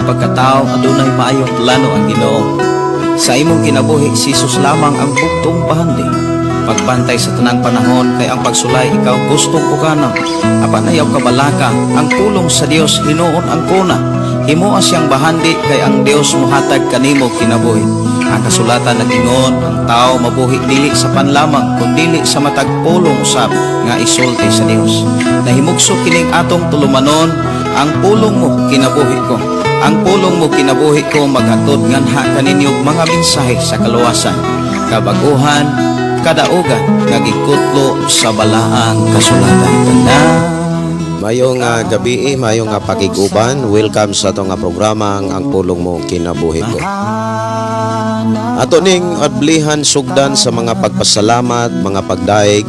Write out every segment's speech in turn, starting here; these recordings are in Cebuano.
pagkatao, adunay maayong plano ang Ginoo. Sa imong kinabuhi, si Jesus lamang ang bugtong bahandi. Pagbantay sa tanang panahon kay ang pagsulay ikaw gustong pukanon. Apan ayaw kabalaka, ang pulong sa Dios hinuon ang kuna. Himoa siyang bahandi kay ang Dios mohatag kanimo kinabuhi. Ang kasulatan nag-ingon, ang tao mabuhi dili sa pan lamang kundili sa matag pulong usab nga isulti sa Dios. Nahimugso kining atong tulumanon, ang pulong mo kinabuhi ko. Ang pulong mo kinabuhi ko maghatod nganha kaninyo og mga mensahe sa kaluwasan, kabaguhan, kadaugan nga gikutlo sa balaang kasulatan. Tanan. Mayong gabi, mayong pakig-uban. Welcome sa atong nga programa Ang Pulong Mo Kinabuhi Ko. Ato ning ablihan sugdan sa mga pagpasalamat, mga pagdaig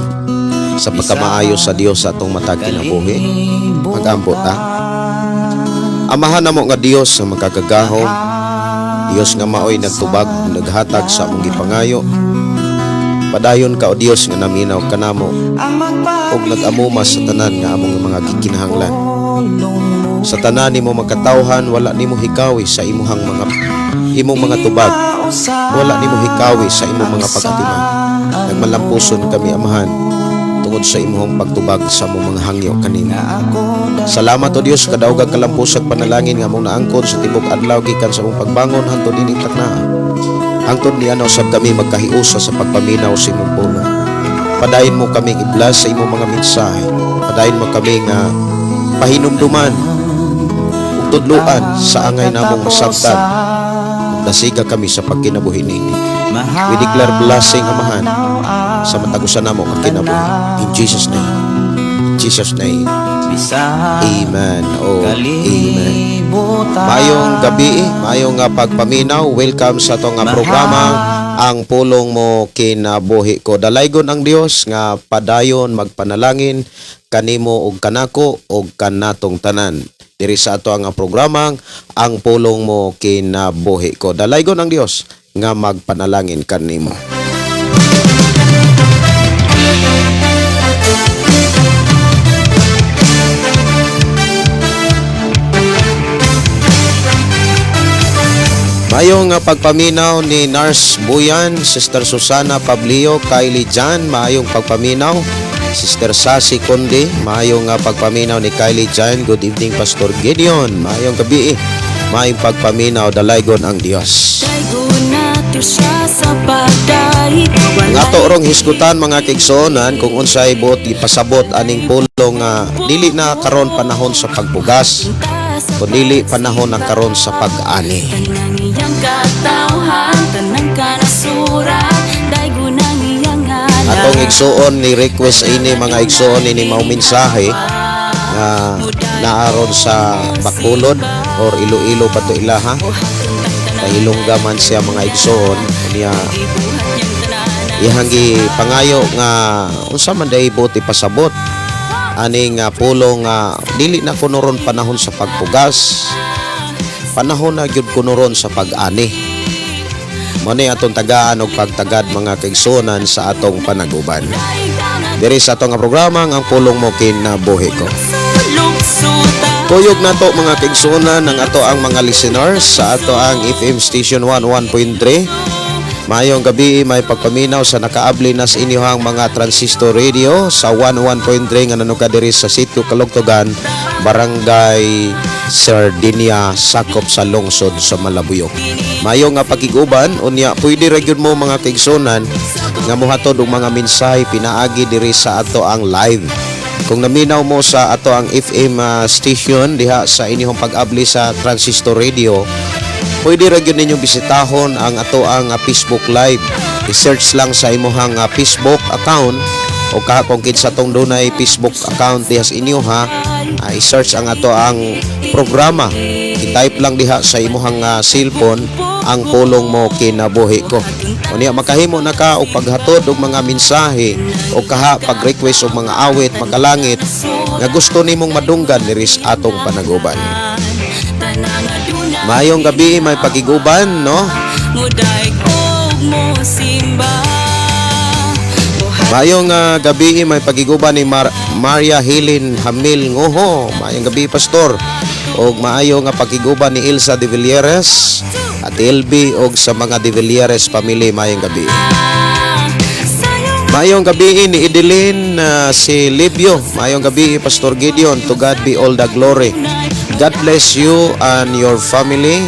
sa pagkamaayo sa Dios sa atong matag kinabuhi. Magampo ta. Amahan namo nga Dios nga makagagahom, Dios nga maoy nagtubag, naghatag sa among gipangayo. Padayon ka, o Dios, nga naminaw kanamo ug nag-amuma sa tanan nga among mga gikinahanglan. Sa tanan nimo makatawhan, wala nimo hikawi sa imuhang mga imong mga tubag. Wala nimo hikawi sa imong mga pag-atiman. Nagmalampuson kami, Amahan, tungod sa imong pagtubag sa among mga hangyo kanimo. Salamat, o Dios, kadaogag kalampusag panalangin nga among naangkon sa tibok adlaw gikan sa among pagbangon hangtod ining taknaa. Hangtod niana usab kami magkahiusa sa pagpaminaw sa imong pulong. Padayon mo kaming i-bless sa imong mga mensahe. Padayon mo kami nga pahinumduman ug tudluan sa angay namong masabtan. Ug dasiga kami sa pagkinabuhi nini. We declare blessing, Amahan, sa matag usa namo ka kinabuhi. In Jesus' name. Jesus' name. Amen. Oh, amen. Mayong gabi, mayong nga pagpaminaw. Welcome sa atong nga programa Ang Pulong Mo Kinabuhi Ko. Dalaygon ang Dios nga padayon magpanalangin kanimo ug kanako ug kanatong tanan. Diri sa ato ang programang Ang Pulong Mo Kinabuhi Ko. Dalaygon ang Dios nga magpanalangin kanimo. Mayong nga pagpaminaw ni Nurse Buyan, Sister Susana Pablio, Kylie Jan, maayong pagpaminaw. Sister Sasi Conde, maayong nga pagpaminaw ni Kylie Jan. Good evening, Pastor Gideon. Maayong gabi. Maayong pagpaminaw, dalaygon ang Dios. Ang ato rong hisgutan, mga kaigsuonan, kung unsay buot ipasabot aning pulong nga dili na karon panahon sa pagbugas kun dili panahon na karon sa pag-ani. Tanang iyang katawhan, tanang kanasuran, daygon ang iyang ngalan. Atong igsuon ni request ini, mga igsuon, ini mao mensahe nga naaron sa Bacolod or Iloilo pa to ilaha. Kahilongga man siya, mga igsuon, niya iyang pangayo nga unsa man day buot ipasabot ani nga pulong nga dili na kuno ron panahon sa pagpugas, panahon na gyud kuno ron sa pag-ani. Mo ni atong tagaan og pagtagad, mga kaigsuonan, sa atong panaguban diri sa atong nga programa Ang Pulong Mo Kinabuhi Ko. Kuyog nato, mga kaigsuonan, ang ato ang mga listeners sa ato ang FM station 11.3. Maayong gabi, may pagpaminaw sa nakaabli na sa inyong mga transistor radio sa 11.3 nga nanuka diri sa Sitio Kalugtugan, Barangay Sardinia, sakop sa lungsod sa Malabuyok. Mayo nga pakiguban, unya pwede ra gyud mo, mga kaigsuonan, nga mohatod og mga mensahe pinaagi diri sa ato ang live. Kung naminaw mo sa ato ang FM station diha sa inyong pag-abli sa transistor radio, pwede ra gyud ninyo bisitahon ang ato ang Facebook Live. I-search lang sa imuhang Facebook account o ka kung kinsa tong dunay Facebook account diha sa inyo ha, i-search ang ato ang programa. I-type lang diha sa imuhang cellphone, Ang Pulong Mo Kinabuhi Ko. Unya makahimo na ka og paghatod og mga mensahe o kaha pag-request og mga awit makalangit nga gusto nimong madunggan diri sa atong panaguban. Maayong gabi, may pagiguban, no? Mudaig og mo simba. Maayong gabi, may pagiguban ni Maria Helen Hamil Ngoho. Maayong gabi, Pastor. Og maayo nga pagiguban ni Ilsa de Villieres at LB og sa mga de Villieres family, maayong gabi. Maayong gabi ni Edeline si Libyo. Maayong gabi, Pastor Gideon. To God be all the glory. God bless you and your family.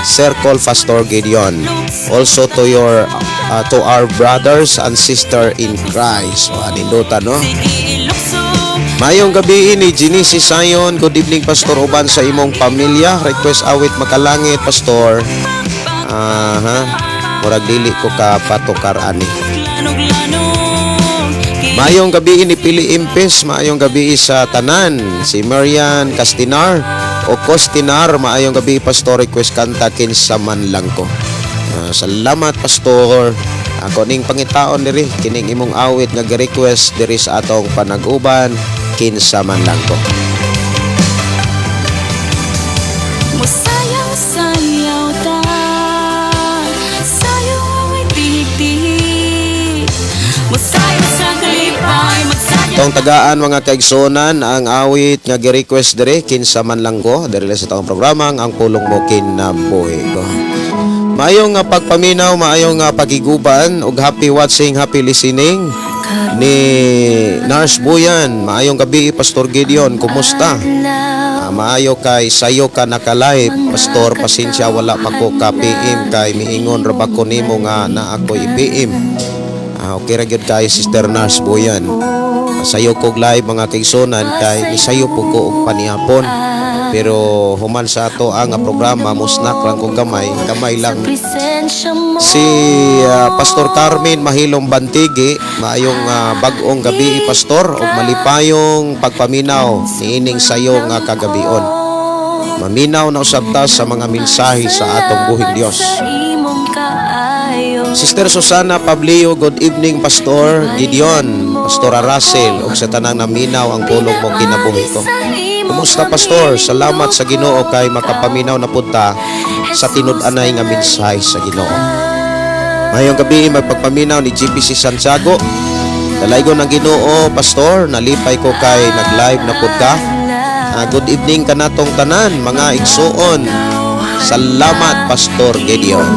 Circle Pastor Gideon. Also to our brothers and sister in Christ. So, aninduta, no? Maayong gabi ni Genesis Sayon. Good evening, Pastor, uban sa imong pamilya. Request awit "Makalangit", Pastor. Aha. Murag dili ko ka patukar ani. Maayong gabi ni Pili Impes, maayong gabi sa tanan. Si Marian Castinar o Costinar, maayong gabi, Pastor, request kanta "Kinsa Man Lang Ko". Salamat, Pastor. Ako ning pangitaon diri kining imong awit nga gi-request diri sa atong panag-uban, "Kinsa Man Lang Ko". Musayaw, sayaw ta. Sayaw away tihik-tihik. Musayaw sa kalipay. Magsayaw. Tong tagaan, mga kaigsunan, ang awit nga gi-request diri, "Kinsa Man Lang Ko", diri lang sa atong programa "Ang Pulong Mo Kinabuhi Ko". Maayong nga pagpaminaw, maayong nga pagiguban ug happy watching, happy listening ni Nurse Buyan. Maayong gabi, Pastor Gideon, kumusta? Maayo kay sayo ka naka-live, Pastor. Pasensya, wala pa ko ka PM kay miingon ra ba ko nimo nga naa ko i-PM. Okay ra gyud kay Sister Nurse Buyan. Sayo kog live, mga kaigsunan, kay misayo po ko og panihapon. Pero human sa ato ang programa, musnak lang kog gamay, gamay lang. Si Pastor Carmen Mahilom Bantigi, maayong bag-ong gabi, Pastor, ug malipayong pagpaminaw niining sayo nga kagabion. Maminaw na usab ta sa mga mensahe sa atong buhing Dios. Sister Susana Pablio, good evening, Pastor Gideon, Pastor Russell, ug sa tanang naminaw "Ang Pulong Mo Kinabuhi Ko". Kumusta, Pastor? Salamat sa Ginoo kay makapaminaw na pud ta sa tinud-anay nga mensahe sa Ginoo. Maayong gabi, magpagpaminaw ni GPC Santiago. Dalaygon ang Ginoo, Pastor, nalipay ko kay nag-live na pud ka. Good evening kanatong tanan, mga igsuon. Salamat, Pastor Gideon.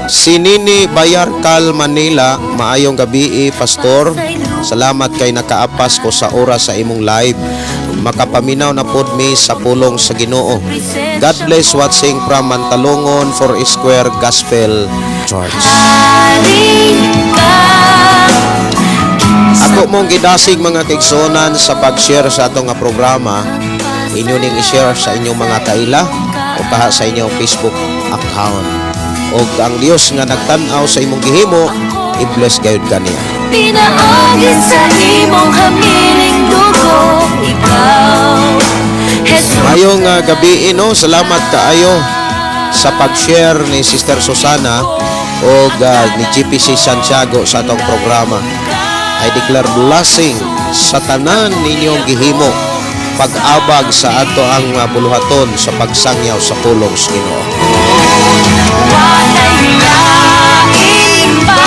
Si Nini Bayarcal Manila, maayong gabi, Pastor. Salamat kay nakaapas ko sa oras sa imong live. Makapaminaw na pod mi sa pulong sa Ginoo. God bless, watching from Mantalongon Four Square Gospel Church. Ako mong gidasig, mga kaigsuonan, sa pag-share sa atong nga programa. Inyo ning i-share sa inyong mga kaila o kaha sa inyong Facebook account. Og ang Dios nga nagtan-aw sa imong gihimo, i-bless gayud kaniya. Pinaagi sa imong hamiling dugo. Ikaw, Jesus. Maayong gabi, no, salamat kaayo sa pag-share ni Sister Susana o ni GPC Santiago sa atong programa. I declare blessing sa tanan ninyong gihimo pag-abag sa ato ang buluhaton sa pagsangyaw sa pulong sa Ginoo. Walay lain pa.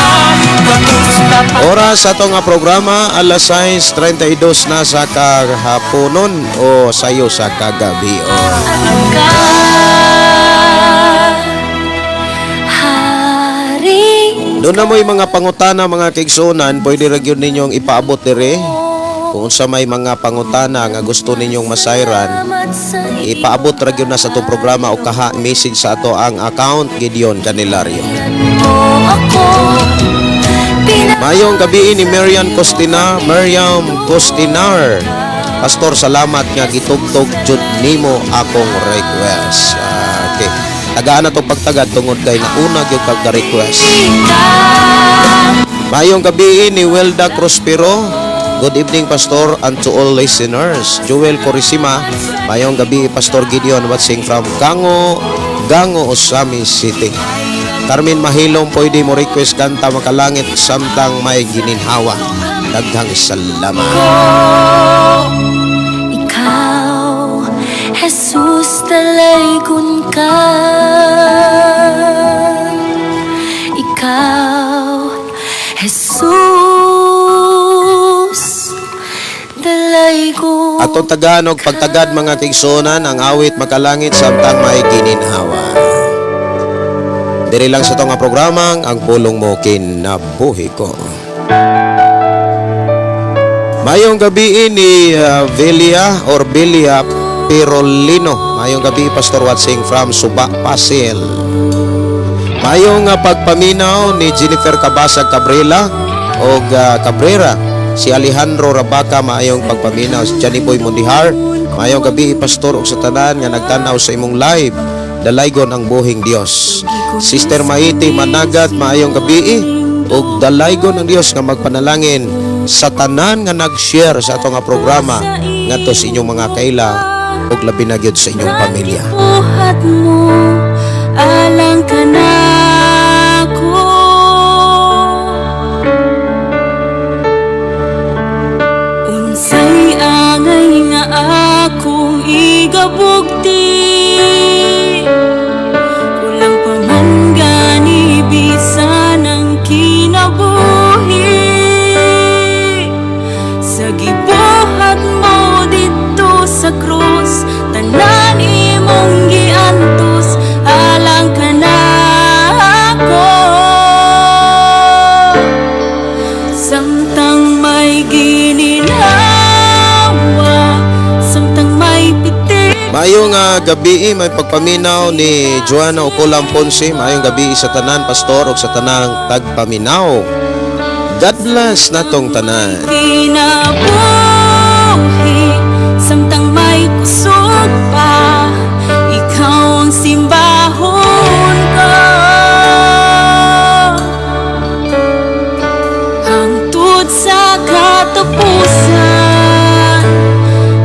Kamusta pa? Oras sa atong nga programa, alas 6:32 na sa kahaponon o sayo sa kagabi. Ka Hari. Doon na mo'y mga pangutana, mga kaigsuonan, pwede ra gyud ninyong ipaabot dire. Kung unsa may mga pangutana nga gusto ninyong masayran, ipaabot ra gyud na sa atong programa o kaha message sa ato ang account Gideon Candelario. Mo ako. Maayong gabi ni Marian Costina, Mariam Costinar. Pastor, salamat nga gitugtog jud nimo akong request. Okay. Tagaan na tong pagtagad tungod kay nauna gyud kag request. Maayong gabi ni Welda Prospero. Good evening, Pastor, and to all listeners. Joel Corisima, maayong gabi, Pastor Gideon, watching from Gango, Gango, Ozamiz City. Carmen Mahilom, pwede mo request kanta "Makalangit Samtang May Gininhawa". Daghang salamat. Ikaw, Jesus, dalaygon ka. Ikaw. Atong tagaan og pagtagad, mga kaigsuonan, ang awit "Makalangit Samtang May Gininhawa." Diri lang sa atong nga programang Ang Pulong Mo Kinabuhi Ko. Mayong gabi ni Velia or Belia Perolino. Mayong gabi, Pastor, watching from Suba, Pasil. Mayong pagpaminaw ni Jennifer Cabasag Cabrera o Cabrera. Si Alejandro Rabaca, maayong pagpaminaw. Si Johnny Boy Mundihar, mayong gabi, Pastor, ug sa tanan nga nagtanaw sa imong live. Dalaygon ang buhing Dios. Sister Maiti Managat, maayong gabi ug dalaygon ang Dios nga magpanalangin sa tanan nga nag-share sa ato nga programa ngadto sa inyong mga kaila ug labi na gyud sa inyong pamilya. Buhat mo alang kanako. Unsay angay nga akong igabugti? Kulang pa man gani bisan ang kinabuhi sa gibuhat mo didto sa krus. Tanan imong giantos alang kanako. Samtang may gininhawa, samtang may pitik. Maayong gabi, may pagpaminaw ni Joanna Ocolam Ponce. Maayong gabi sa tanan, Pastor, ug sa tanang tagpaminaw. God bless natong tanan. Kinabuhi samtang may kusog pa, ikaw ang simbahon ko hangtod sa katapusan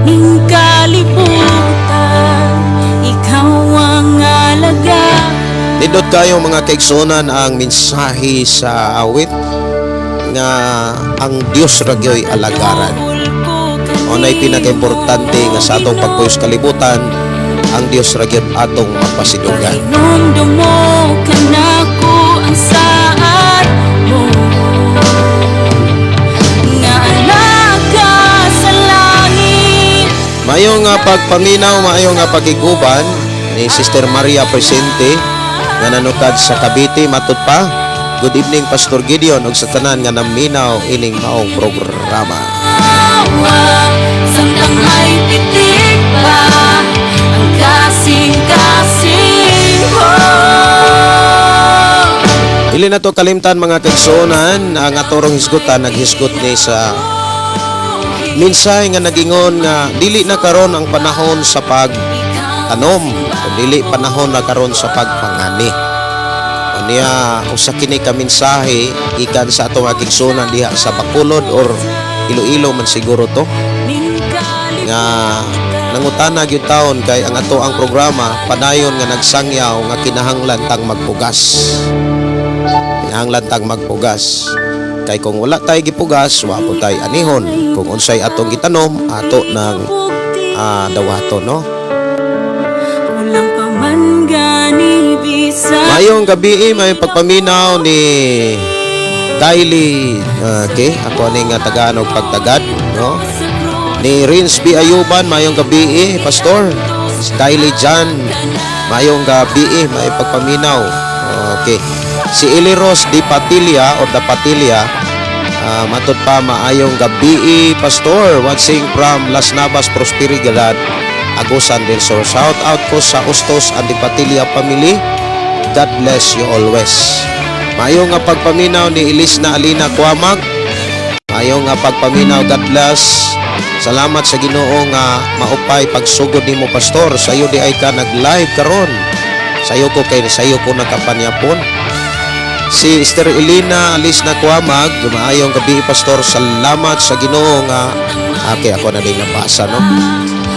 ning kalibutan. Ikaw ang alaga. Nindot kayo, mga kaigsuonan, ang mensahe sa awit nga ang Dios ra gyoy alagaran. Unay pinakaimportante nga sa atong pagpuyos kalibutan, ang Dios ra gyud atong mapasidugan. Pahinumdum mo kanako ang saad mo nga anak ka sa langit. Maayong nga pagpaminaw, maayong nga pagkiguban ni Sister Maria Presente nga nanukad sa Cavite, matud pa. Good evening, Pastor Gideon, ug sa tanan nga naminaw ining maong programa. Samtang may pitik pa ang kasing-kasing ko. Dili na to kalimtan, mga kaigsuonan, ang atorong hisgutan naghisgot ni sa mensahe nga nagingon nga dili na karon ang panahon sa pagtanom, dili panahon na karon sa pagpangani. Unya usa kini ka mensahe gikan sa atong kaigsuonan diha sa Bacolod or Iloilo man siguro to nga nangutana gyud taon kay ang ato ang programa padayon nga nagsangyaw nga kinahanglan tang magpugas. Kinahanglan tang magpugas. Kay kung wala tayo gipugas, wa po tayo anihon. Kung unsay atong gitanom, ato nang dawaton, no? Kulang pa man gani bisan. Mayong gabi, may pagpaminaw ni Kylie, okay, ako ani nga tagaan og pagtagad, no? Ni Rins B. Ayuban, mayong gabi, Pastor. Si Kylie Jan, mayong gabi, may pagpaminaw. Okay. Si Eliros Di Patilia or Da Patilia, matud pa, maayong gabi, Pastor. Watching from Las Navas, Prosperidad, Agusan del Sur. Shout out ko sa Ustos and Di Patilia family. God bless you always. Maayong nga pagpaminaw ni Elisna Alina Kuamag. Maayong nga pagpaminaw, God bless. Salamat sa Ginoo nga maupay pagsugod nimo, Pastor. Sayo di ay ka nag-live karon. Sayo ko kay sayo ko nakapanyapon. Si Esther Elena Alisna Kuamag, maayong gabi, Pastor. Salamat sa Ginoo nga. Okay, ako na din nabasa, no.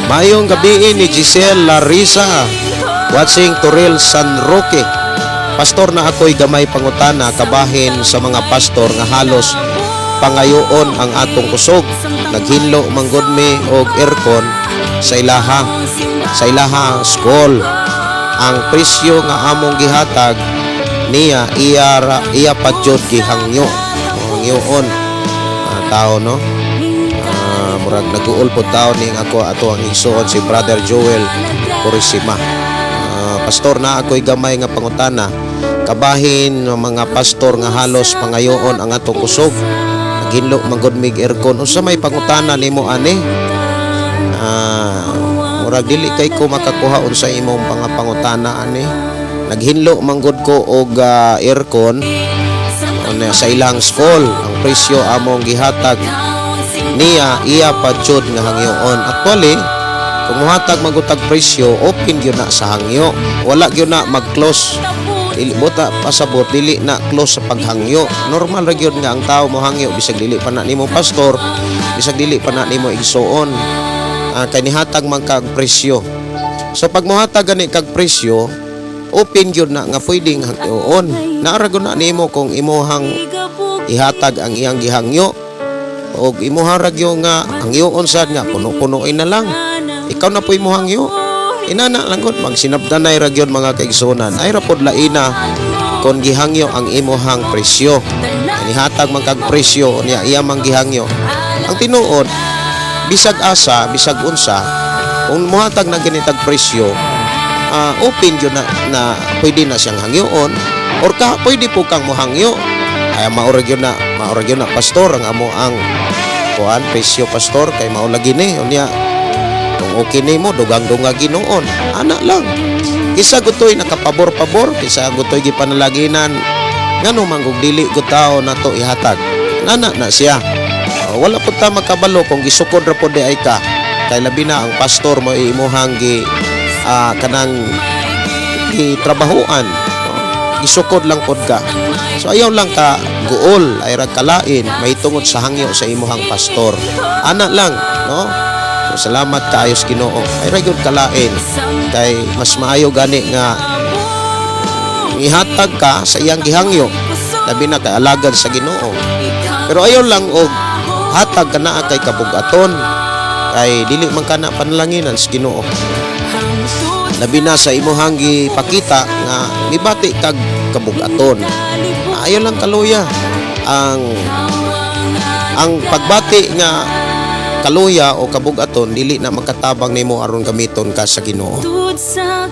Maayong gabi ni Giselle Larissa, watching Toril San Roque. Pastor, na ako'y gamay pangutana kabahin sa mga pastor nga halos pangayoon ang atong kusog. Naghinlo manggod mi og aircon sa ilaha school. Ang presyo nga among gihatag niya iya ra, iya pa jud gihangyo. Hangyoon tao, no. Murag naguol po taon ning ako ato ang igsuon si Brother Joel Purisima. Pastor, na ako'y gamay nga pangutana. Kabahin ng mga pastor nga halos pangayoon ang atong kusog. Naghinlo man gud mig aircon. Unsa may pangutana nimo ani? Murag dili kay ko makakuha unsa imong mga pangutana ani. Naghinlo man gud ko og aircon ano, sa ilang school. Ang presyo among gihatag niya, iya pa jud nga hangyoon. Actually, kung muhatag magutag presyo, open gyud na sa hangyo. Wala gyud na mag-close. Dili buta pasabot, dili na close sa paghangyo. Normal ra gyud nga ang tao mo hangyo bisag dili pa na nimo pastor, bisag dili pa na nimo igsuon. Kay nihatag man kag presyo. So pag mohatag gani kag presyo, open gyud na nga pwedeng hangyoon. Naa ra gyud na nimo kung imuhang ihatag ang iyang gihangyo o imuha ra gyud nga hangyoon sad nga puno-punoin na lang. Ikaw na po imuhangyo. Inana lang gud, magsinabdanay ra gyud, mga kaigsuonan. Ay ra pod laina kon gihangyo ang imuhang presyo. Nihatag man kag presyo niya, iya mang gihangyo. Ang tinuod, bisag asa, bisag unsa, kung muhatag na ganitag presyo, open yun na, na pwede na siyang hangyoon or ka pwede po kang mohangyo. Ay maura gyud na, maura gyud na, pastor, ang amo ang kuan presyo, pastor, kay mao lagi ni. Unya kung okay nimo, dugang-dunga Ginoon. Ana lang. Kisa gutoy nakapabor-pabor, kisa gutoy gipanalaginan, ngano man kung dili gud tao nato ihatag. Nana na siya. Wala pud ta makabalo kung gisukod ra pod di ay ka. Kay labi na ang pastor mo imuhang gi kanang gitrabahuan. Oh, gisukod lang pod ka. So ayaw lang ka guol, ay ra kalain mahitungod sa hangyo sa imuhang pastor. Ana lang, no? So, salamat kaayo sa Ginoo. Ay ra gyud kalain kay mas maayo gani nga ihatag ka sa iyang gihangyo, labi na kay alagad sa Ginoo. Pero ayaw lang og hatag ka na kay kabugaton, kay dili man kana panalanginan sa Ginoo. Labi na sa imuhang gipakita nga mibati kag kabugaton. Ayaw lang kaluya. Ang pagbati nga kaluya o kabugaton, dili na makatabang nimo aron gamiton ka sa Ginoo.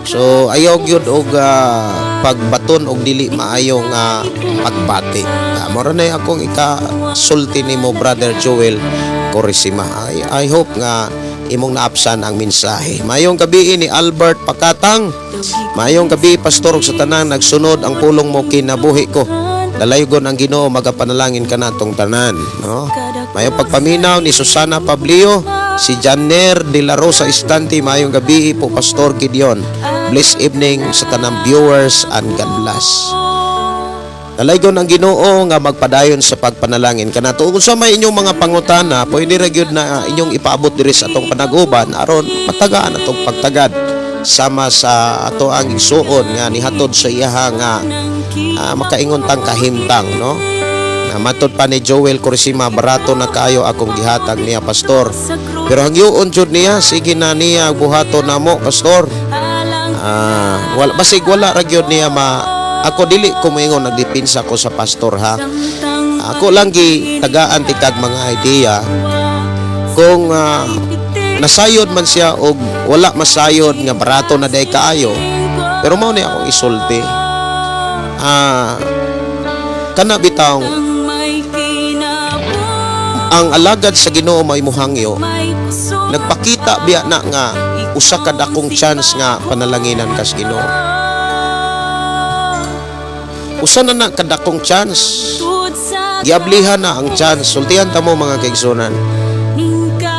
So ayaw gyud og pagbaton og dili maayo nga pagbati. Mao na akong ikasulti nimo, Brother Joel Corisima. I hope nga imong naapsan ang mensahe. Mayong gabi ni Albert Pakatang. Mayong gabi, pastor, ug sa tanan nagsunod ang pulong mo kinabuhi ko. Dalaygon ang Ginoo magapanalangin kanatong tanan, no? Mayong pagpaminaw ni Susana Pablio, si Janer de la Rosa Estante, mayong gabi po, Pastor Gideon. Blessed evening sa tanang viewers and God bless. Dalaygon ang Ginoo nga magpadayon sa pagpanalangin kanato. Kung sa may inyong mga pangutana, pwede ra gyud na inyong ipaabot diri sa atong panaguban aron matagaan atong pagtagad sama sa ato ang igsuon nga nihatod sa iyaha nga makaingon tang kahimtang, no? Na matod pa ni Joel Corsima, barato na kaayo akong gihatag niya, pastor. Pero hangyoon jud niya, sige na niya buhaton namo, pastor. Wala basig wala ra gyud niya ma ako dili ko moingon nagdepensa ko sa pastor, ha. Ako lang gi tagaan tikag mga idea kung nasayod man siya og wala masayod nga barato na day kaayo, pero mao ni akong isulti, kana bitawng ang alagad sa Ginoo may muhangyo, nagpakita biya na nga usa ka dakong chance nga panalanginan kas Ginoo. Usa na na kadakong chance, giablihan na ang chance. Sultihan ta mo, mga kaigsunan,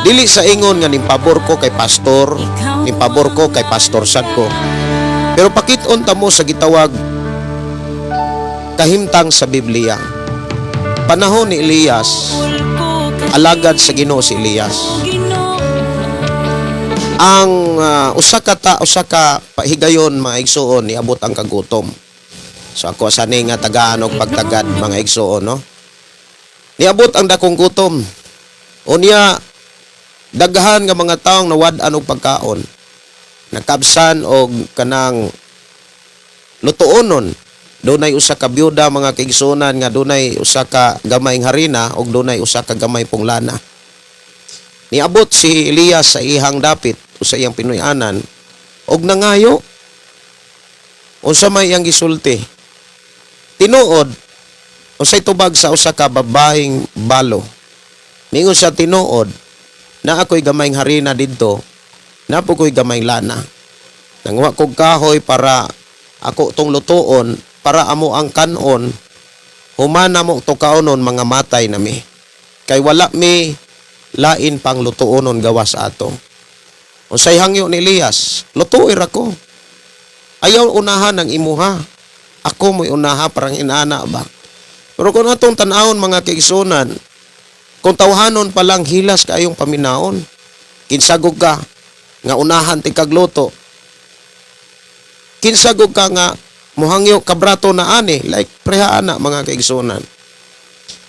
dili sa ingon nga nimpabor ko kay pastor, nimpabor ko kay pastor sad ko, pero pakit-on ta mo sa gitawag kahimtang sa Biblia. Panahon ni Elias, alagad sa Ginoo si Elias. Ang usa ka higayon, mga igsuon, niabot ang kagutom. So ako sa ni nga tagaan og pagtagad, mga igsuon, no? Niabot ang dakong gutom. Unya daghan nga mga taong nawad-an og pagkaon, nakabsan og kanang lutuonon. Dunay usa ka byuda, mga kaigsuonan, nga dunay usa ka gamayng harina ug dunay usa ka gamay pong lana. Niabot si Elias sa ihang dapit o sa iyang pinuy-anan og nangayo. Unsa may iyang gisulti? Tinuod, unsay tubag sa usa ka babaeng balo? Ningon siya, "Tinuod na ako'y gamayng harina didto, naa po ko'y gamayng lana. Nanguha kog kahoy para ako tong lutuon, para amo ang kanon. Human namo to kaonon, mga matay nami. Kay wala mi lain pang lutuonon gawas ato." Unsay hangyo ni Elias? "Lutuoy ra ko. Ayaw unahan ang imuha. Ako mo'y unaha," parang inana ba. Pero kung atong tan-awon, mga kaigsunan, kung tawhanon pa lang, hilas kaayong paminaon. Kinsagog ka nga unahan ti kagluto? Kinsagog ka nga muhangyo kabrato na ani? Like preha ana, mga kaigsunan.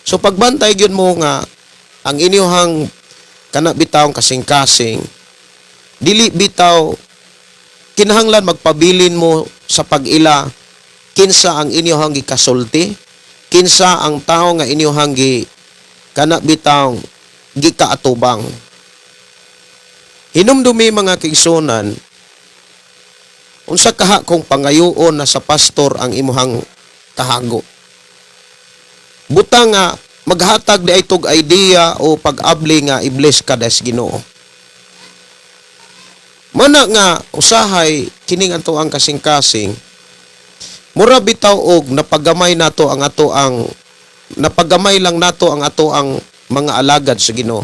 So pagbantay gyud mo nga ang inyuhang kana bitawng kasing-kasing, dili bitaw kinahanglan magpabilin mo sa pag-ila kinsa ang inyuhang gikasulti, kinsa ang tao nga inyuhang gi kana bitawng gikaatubang. Hinumdumi, mga kaigsunan, unsa kaha kung pangayoon na sa pastor ang imuhang kahago? Buta nga maghatag di ay tog idea o pag-abli nga i-bless ka des Ginoo. Mana nga usahay kining ato ang kasing-kasing, mura bitaw og napagamay nato ang ato ang napagamay lang nato ang ato ang mga alagad sa Ginoo.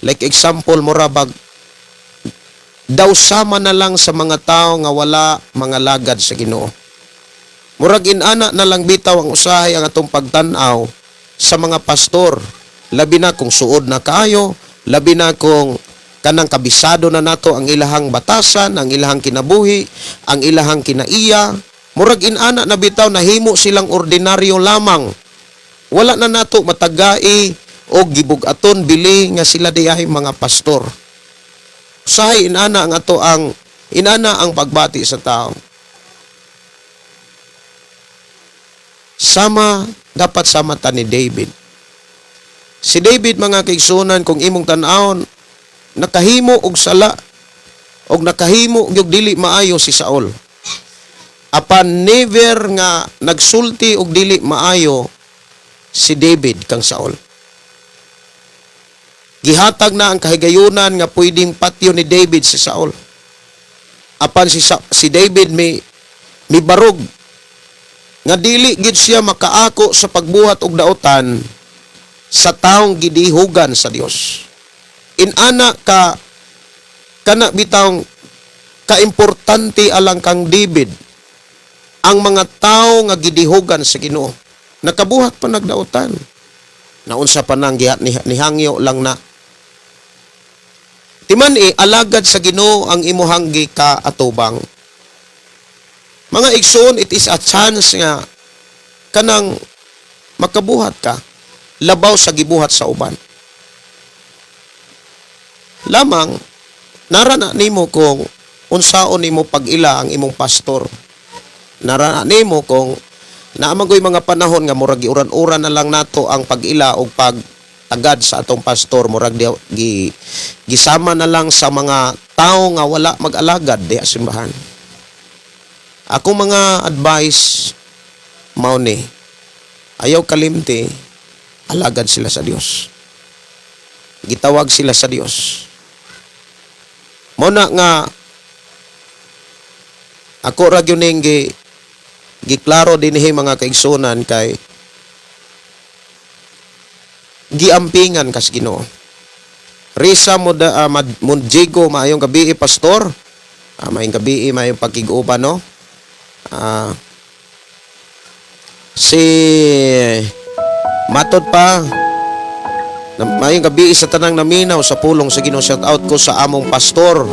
Like example, mura bag daw sama na lang sa mga tao nga wala mga lagad sa Ginoo. Murag inana na lang bitaw ang usahay ang atong pagtan-aw sa mga pastor. Labi na kung suod na kaayo, labi na kung kanang kabisado na nato ang ilahang batasan, ang ilahang kinabuhi, ang ilahang kinaiya. Murag inana na bitaw, nahimo silang ordinaryo lamang. Wala na nato matagai o gibug-aton bili nga sila diay mga pastor. Usahay inana ang ato ang inana ang pagbati sa tao. Sama dapat sama ta ni David. Si David, mga kaigsunan, kung imong tan-awon, nakahimo og sala og nakahimo og dili maayo si Saul. Apan never nga nagsulti og dili maayo si David kang Saul. Gihatag na ang kahigayunan nga pwedeng patyo ni David si Saul. Apan si David may mibarog nga dili gid siya makaako sa pagbuhat og dautan sa taong gidihugan sa Dios. Inana ka kana bitawng kaimportante alang kang David ang mga tao nga gidihugan sa Ginoo. Nakabuhat pa nagdautan. Naunsa pa nang gihat ni, nihangyo lang na. Timan e alagad sa Ginoo ang imuhang gikaatubang. Mga igsoon, it is a chance nga kanang makabuhat ka labaw sa gibuhat sa uban. Lamang narana nimo kung unsaon nimo pag-ila ang imong pastor. Narana nimo kung naamagoy mga panahon nga murag giuran-uran na lang nato ang pag-ila og pagtagad sa atong pastor, murag di, gi, gisama na lang sa mga tao nga wala mag-alagad diha simbahan. Ako mga advice mao ni, ayaw kalimti, alagad sila sa Dios. Gitawag sila sa Dios. Mao na nga ako ra gyud ning giklaro dinhi, mga kaigsunan, kay giampingan kas Ginoo. Risa mo da, Mondigo, maayong gabi, pastor. Maayong gabi, maayong pagkig-uban, no. Si Matod pa na, maayong gabi sa tanang naminaw sa pulong sa Ginoo. Shout out ko sa among pastor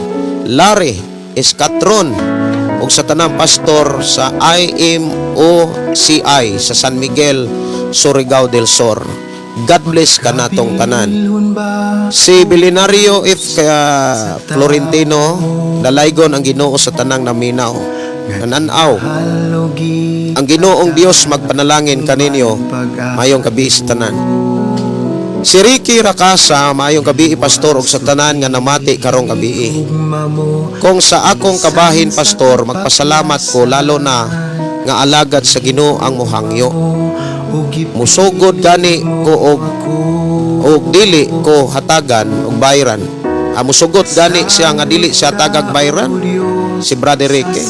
Larry Escatron ug sa tanang pastor sa IMOCI sa San Miguel, Surigao del Sur. God bless kanatong tanan. Si Bilinario F. Florentino, dalaygon ang Ginoo sa tanang naminaw. Nananaw. Ang Ginoong Dios magpanalangin kaninyo. Mayong gabi sa tanan. Si Ricky Rakasa, maayong gabii, pastor, ug sa tanan nga namati karong gabii. Kung sa akong kabahin, pastor, magpasalamat ko lalo na nga alagad sa Ginoo ang muhangyo. Musugod gani ko og dili ko hatagan og bayran. Ah, musugot gani siya nga dili siya tagag bayran si Brother Ricky.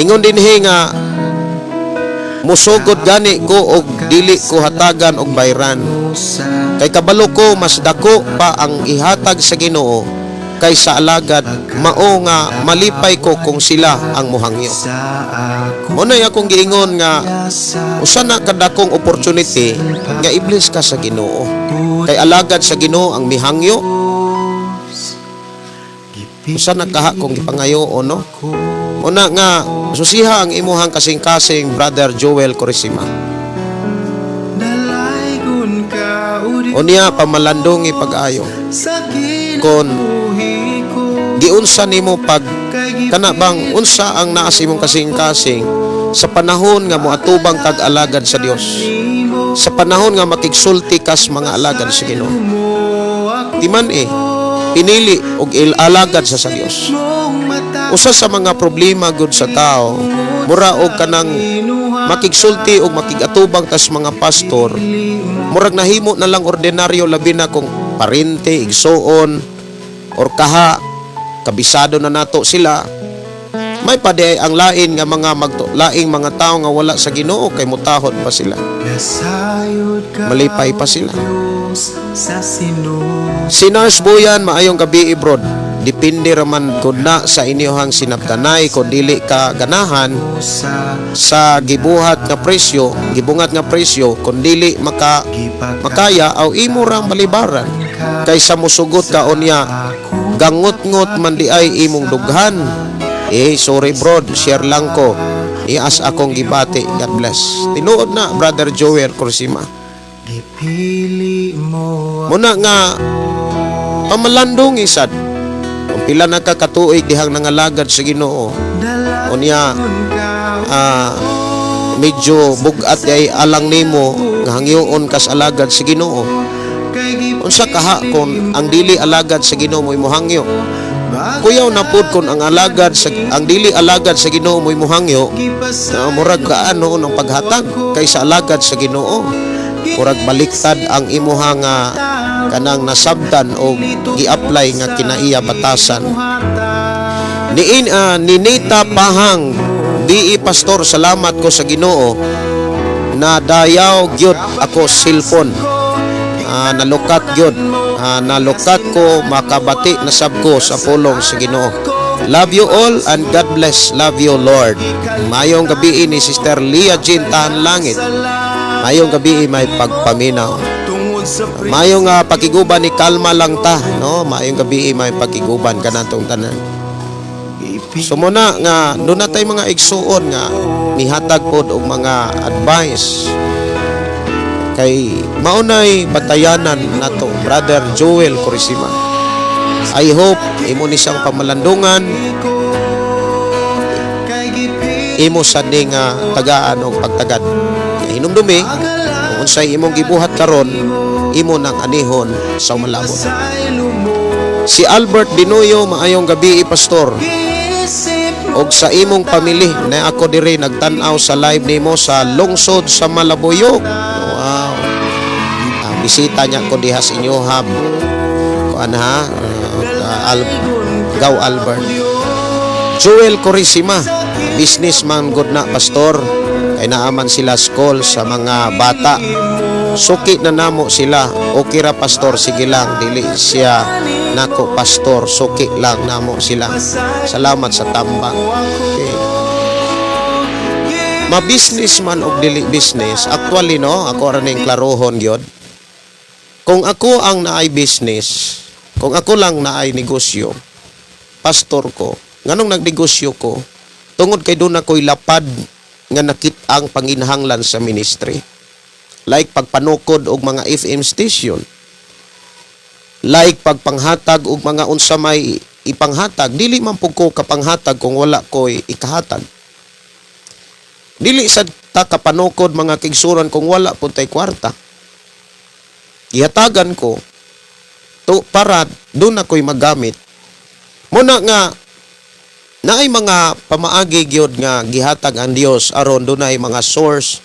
Ingon dinhi nga musugod gani ko og dili ko hatagan og bayran. Kay kabalo ko mas dako pa ang ihatag sa Ginoo kaysa alagad, mao nga malipay ko kung sila ang muhangyo. Mao na akong giingon nga usa na kadakong opportunity nga i-bless ka sa Ginoo. Kay alagad sa Ginoo ang mihangyo. Usa na kaha kong gipangayo o no. Una nga susiha ang imuhang kasing-kasing, Brother Joel Corisima. Unya pamalandungi pag-ayo. Kon giunsa nimo pag kana bang unsa ang naa sa imong kasing-kasing sa panahon nga moatubang kag alagad sa Dios. Sa panahon nga makigsulti kas mga alagad sa Ginoo. Timan eh, pinili og alagad sa Dios. Usa sa mga problema gud sa tao, mura og kanang makigsulti og makigatubang tas mga pastor, murag nahimo na lang ordinaryo, labi na kung parente, igsuon, or kaha, kabisado na nato sila. May pa di ang lain nga mga laing mga tao nga wala sa Ginoo kay mutahod pa sila. Malipay pa sila. Si Nars Boyan, maayong gabii, brod. Depende raman gud na sa inyohang sinabtanay. Kung dili ka ganahan sa gibuhat nga presyo, gibungat nga presyo, kung dili makaya aw imo rang balibaran kaysa musugot ka unya gangot-ngot man di ay imong dughan. Eh, sorry brod, share lang ko. Ias akong gibati. God bless. Tinuod na, Brother Joel Corsima. Muna nga pamalandong isad. Kung pila na ka katuig dihang nangalagad sa Ginoo. Unya medyo bugat ay alang nimo nga hangyoon kas alagad sa Ginoo. Unsa kaha kon ang dili alagad sa Ginoo mo'y mohangyo? Kuyaw na pud kon ang dili alagad sa Ginoo mo'y mohangyo, na murag kaano ng paghatag kaysa alagad sa Ginoo. Murag baliktad ang imuha nga kanang nasabtan o gi-apply nga kinaiya batasan. Ni Nita Pahang, di pastor, salamat ko sa Ginoo na dayaw gyud ako cellphone. Nalukat gyud. Nalukat ko, makabati na sab ko sa pulong sa Ginoo. Love you all and God bless. Love you, Lord. Mayong gabi ni Sister Leah Jean Tahan Langit. Mayong gabi, may pagpaminaw. Mayong pakiguban ni Kalma lang ta, no? Mayong gabi, may pakiguban kanatong tanan. So muna nga doon na tay mga igsuon nga mihatag pod og mga advice kay maunay batayanan nato, Brother Joel Corisima. I hope imo ni siyang pamalandungan, imo sad ni nga tagaan og pagtagad. Hinumdumi kung unsay imong gibuhat karon, imo nang anihon sa umalabot. Si Albert Dinoyo, maayong gabi, pastor og sa imong pamilya na ako diri nagtan-aw sa live nimo sa lungsod sa Malabuyok. Wow. Bisita niya ko diha sa inyo hub. Kuan ha, Gaw Albert. Joel Corisima, businessman good na, pastor. Kay naaman sila school sa mga bata. Suki na namo sila. Okay ra, pastor, sige lang, dili siya nako, pastor, suki lang namo sila. Salamat sa tambang. Okay. Ma-business man og dili business, actually no, ako ra ning klarohon gyud. Kung ako ang naay business, kung ako lang naay negosyo, pastor ko, nganong nagnegosyo ko? Tungod kay doon ako'y lapad nga nakit-ang panginhanglan sa ministry. Like pagpanukod og mga FM station. Like pagpanghatag og mga unsa may ipanghatag, dili man pud ko kapanghatag kung wala ko'y ikahatag. Dili sad ta kapanukod, mga kigsuran, kung wala pud tay kwarta. Gihatagan ko to para doon ako'y magamit. Muna nga naay mga pamaagi gyud nga gihatag ang Dios aron dunay mga source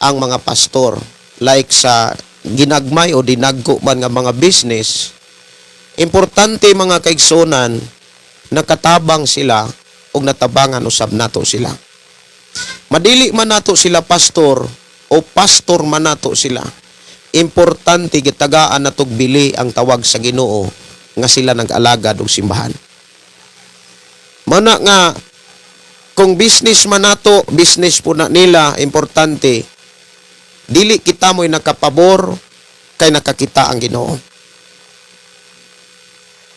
ang mga pastor, like sa ginagmay o dinagko man nga mga business. Importante, mga kaigsunan, nakatabang sila ug natabangan usab nato sila. Madili man nato sila pastor o pastor man nato sila, importante gitagaan natog bili ang tawag sa Ginoo nga sila nag-alagad og simbahan. Mana nga kung business man nato, business po na nila, importante dili kita mo'y nakapabor kay nakakita ang Ginoo.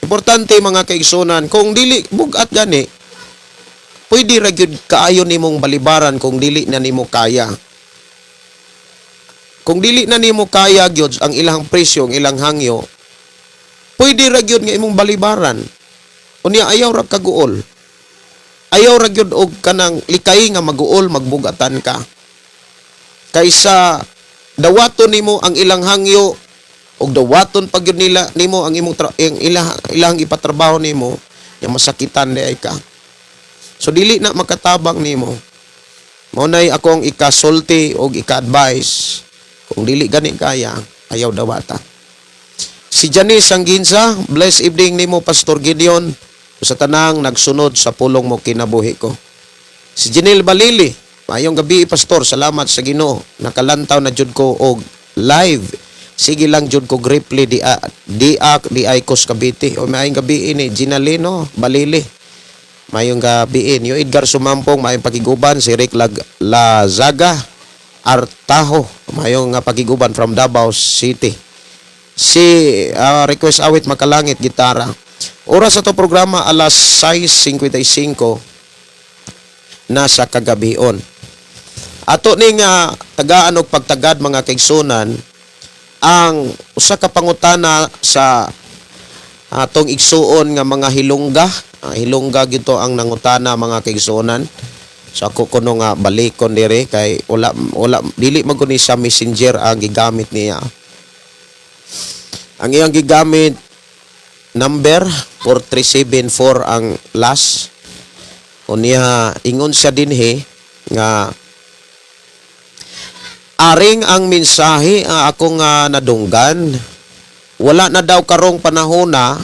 Importante, mga kaigsunan, kung dili bugat gani, pwede ra gyud kaayo nimong balibaran kung dili na nimo kaya. Kung dili na nimo kaya gyud ang ilang presyo, ang ilang hangyo, pwede ra gyud nga imong balibaran. Unya ayaw ra kaguol. Ayaw ra gyud og kanang likay nga maguol, magbugatan ka. Kaysa dawaton nimo ang ilang hangyo og dawaton pa gyud nila nimo ang imong ang ilang ipatrabaho nimo, yang masakitan di ay ka. So dili na makatabang nimo. Mao nay akong ikasulti og ika-advise. Kung dili gani kaya, ayaw dawata. Si Janice Sangginsa, bless evening nimo, Pastor Gideon, sa tanang nagsunod sa Pulong Mo Kinabuhi Ko. Si Janelle Balili, maayong gabi, Pastor, salamat sa Ginoo. Nakalantaw na jud ko og live. Sige lang jud ko reply di a di a di ay kos Cavite. O maayong gabi ini Ginalino Balili. Maayong gabi ni Edgar Sumampong, maayong pakiguban. Si Rick Lazaga Artajo, maayong nga pakiguban from Davao City. Si request awit Makalangit gitara. Oras sa to programa alas 6:55 na sa kagabion. Ato ning tagaan og pagtagad, mga kaigsunan, ang usa ka pangutana sa atong igsuon nga mga Hilongga. Hilongga gito ang nangutana, mga kaigsuonan. So ako kuno nga balikon dire kay wala wala dili man ni sa Messenger ang gigamit niya. Ang iyang gigamit number 4374 ang last. Unya ingon siya dinhi nga aring ang mensahe ang akong nadunggan, wala na daw karong panahon na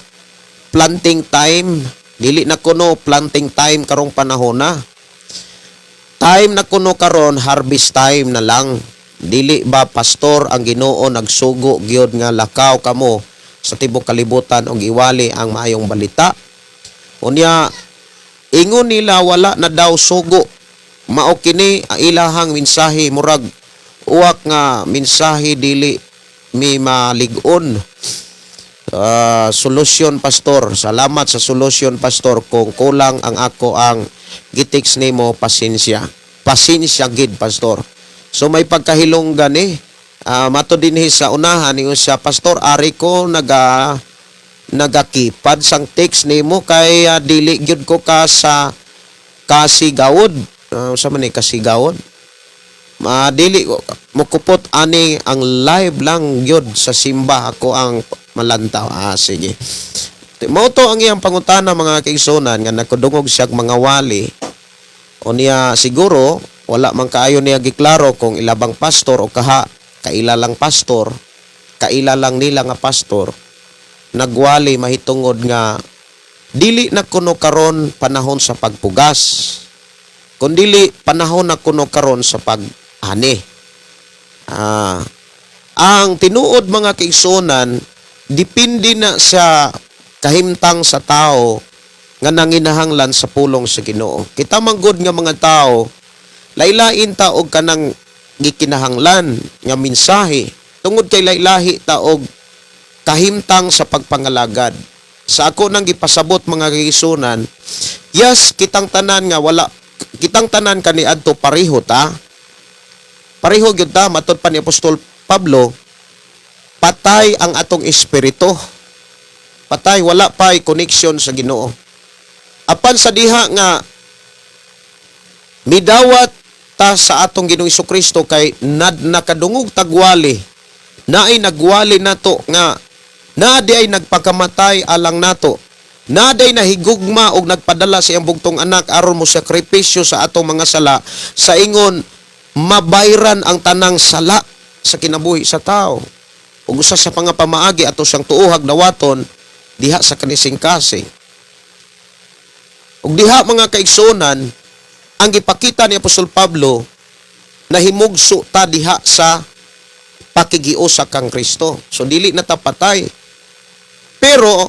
planting time, dili na kuno planting time karong panahon na, time na kuno karon, harvest time na lang. Dili ba, Pastor, ang Ginoo nagsugo gyud nga lakaw kamo sa tibok kalibutan og iwali ang maayong balita? Unya ingon nila wala na daw sugo, mao kini ang ilahang mensahe, murag uwak nga mensahe, dili mi malig-on. Solusyon, Pastor. Salamat sa solusyon, Pastor. Kung kulang ang ako ang gitext nimo, pasensya, pasensya gid, Pastor. So may pagkahilong gani. Mato dinhi sa unahan ingon siya, "Pastor, ari ko nagakipad sang text nimo kay dili gyud ko ka sa kasigawod." Sa man ni kasigawod, madili ko mukupot ani, ang live lang gyud sa simba ako ang malantaw. Ah, sige. Mao to ang iyang pangutana, mga kaigsunan, nga nakadungog siya mga wali. Unya siguro wala man kaayo niya giklaro kung ilabang pastor o kaha kaila lang pastor, kaila lang nila nga pastor nagwali mahitungod nga dili na kuno karon panahon sa pagpugas, kundili panahon na kuno karon sa pag-ani. Ang tinuod, mga kaigsunan, depende na sa kahimtang sa tao nga nanginahanglan sa pulong sa Ginoo. Kita man gud nga mga tao, lailain ta og kanang gikinahanglan nga mensahe tungod kay lailahi ta og kahimtang sa pagpangalagad. Sa ako nang gipasabot, mga kaigsunan, yes, kitang tanan nga wala kitang tanan kaniadto pareho ta. Pareho gyud ta, matod pa ni Apostol Pablo, patay ang atong espiritu. Patay, wala pa connection sa Ginoo. Apan sa diha nga midawat ta sa atong Ginoong Kristo kay nad nakadungog tagwali, Naay nagwali nato nga naa di ay nagpakamatay alang nato. Naa di ay nahigugma og nagpadala sa iyang bugtong anak aron mo sakripisyo sa atong mga sala sa ingon mabayran ang tanang sala sa kinabuhi sa tao. Ug usa sa mga pamaagi ato siyang tuohag dawaton diha sa kanising-kasing. Ug diha, mga kaigsuonan, ang gipakita ni Apostol Pablo, nahimugso ta diha sa pakigiusa kang Kristo. So dili na ta patay. Pero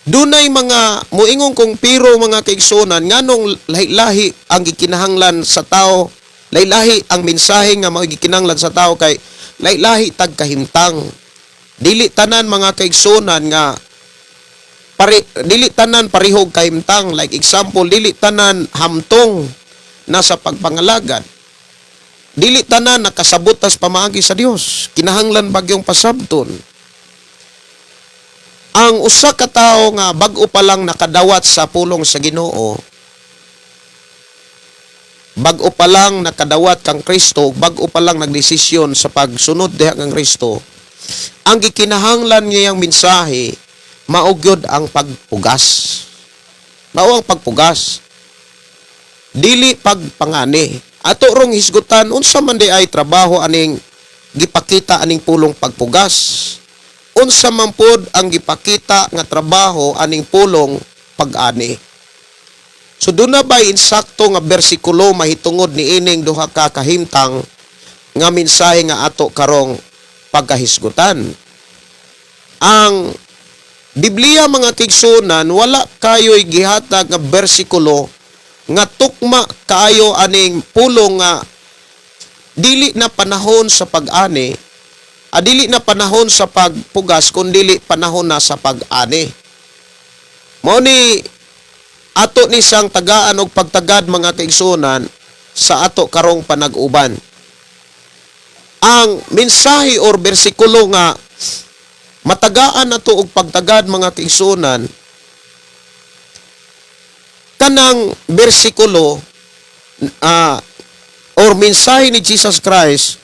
dunay mga muingon kong pero, mga kaigsuonan, nganong lahi-lahi ang gikinahanglan sa tao, lahi-lahi ang mensahe nga mao gikinahanglan sa tao, kay lahi-lahi tag kahimtang. Dili tanan, mga kaigsuonan, nga pare, dili tanan parehog kahimtang. Like example, dili tanan hamtong nasa pagpangalagad, dili tanan nakasabot tas pamaagi sa Dios. Kinahanglan bagyong pasabton ang usa ka tawo nga bag-o pa lang nakadawat sa pulong sa Ginoo, bag-o pa lang nakadawat kang Kristo, bag-o pa lang nagdesisyon sa pagsunod diha kang Kristo, ang gikinahanglan niyang mensahe mao gyud ang pagpugas. Mao ang pagpugas. Dili pagpangani. Ato rong hisgutan unsa man di ay trabaho aning gipakita aning pulong pagpugas. Unsa man pod ang gipakita nga trabaho aning pulong pag-ani. So duna ba insakto nga bersikulo mahitungod ni ining duha ka kahimtang nga mensahe nga ato karong pagkahisgutan? Ang Biblia, mga kaigsuonan, wala kayo'y gihatag nga bersikulo nga tukma kaayo aning pulong nga dili na panahon sa pag-ani, dili na panahon sa pagpugas kun dili panahon na sa pag-ani. Mao ni ato ni siyang tagaan og pagtagad, mga kaigsuonan, sa ato karong panag-uban. Ang mensahe or bersikulo nga matagaan nato og pagtagad, mga kaigsuonan, kanang bersikulo or mensahe ni Jesus Christ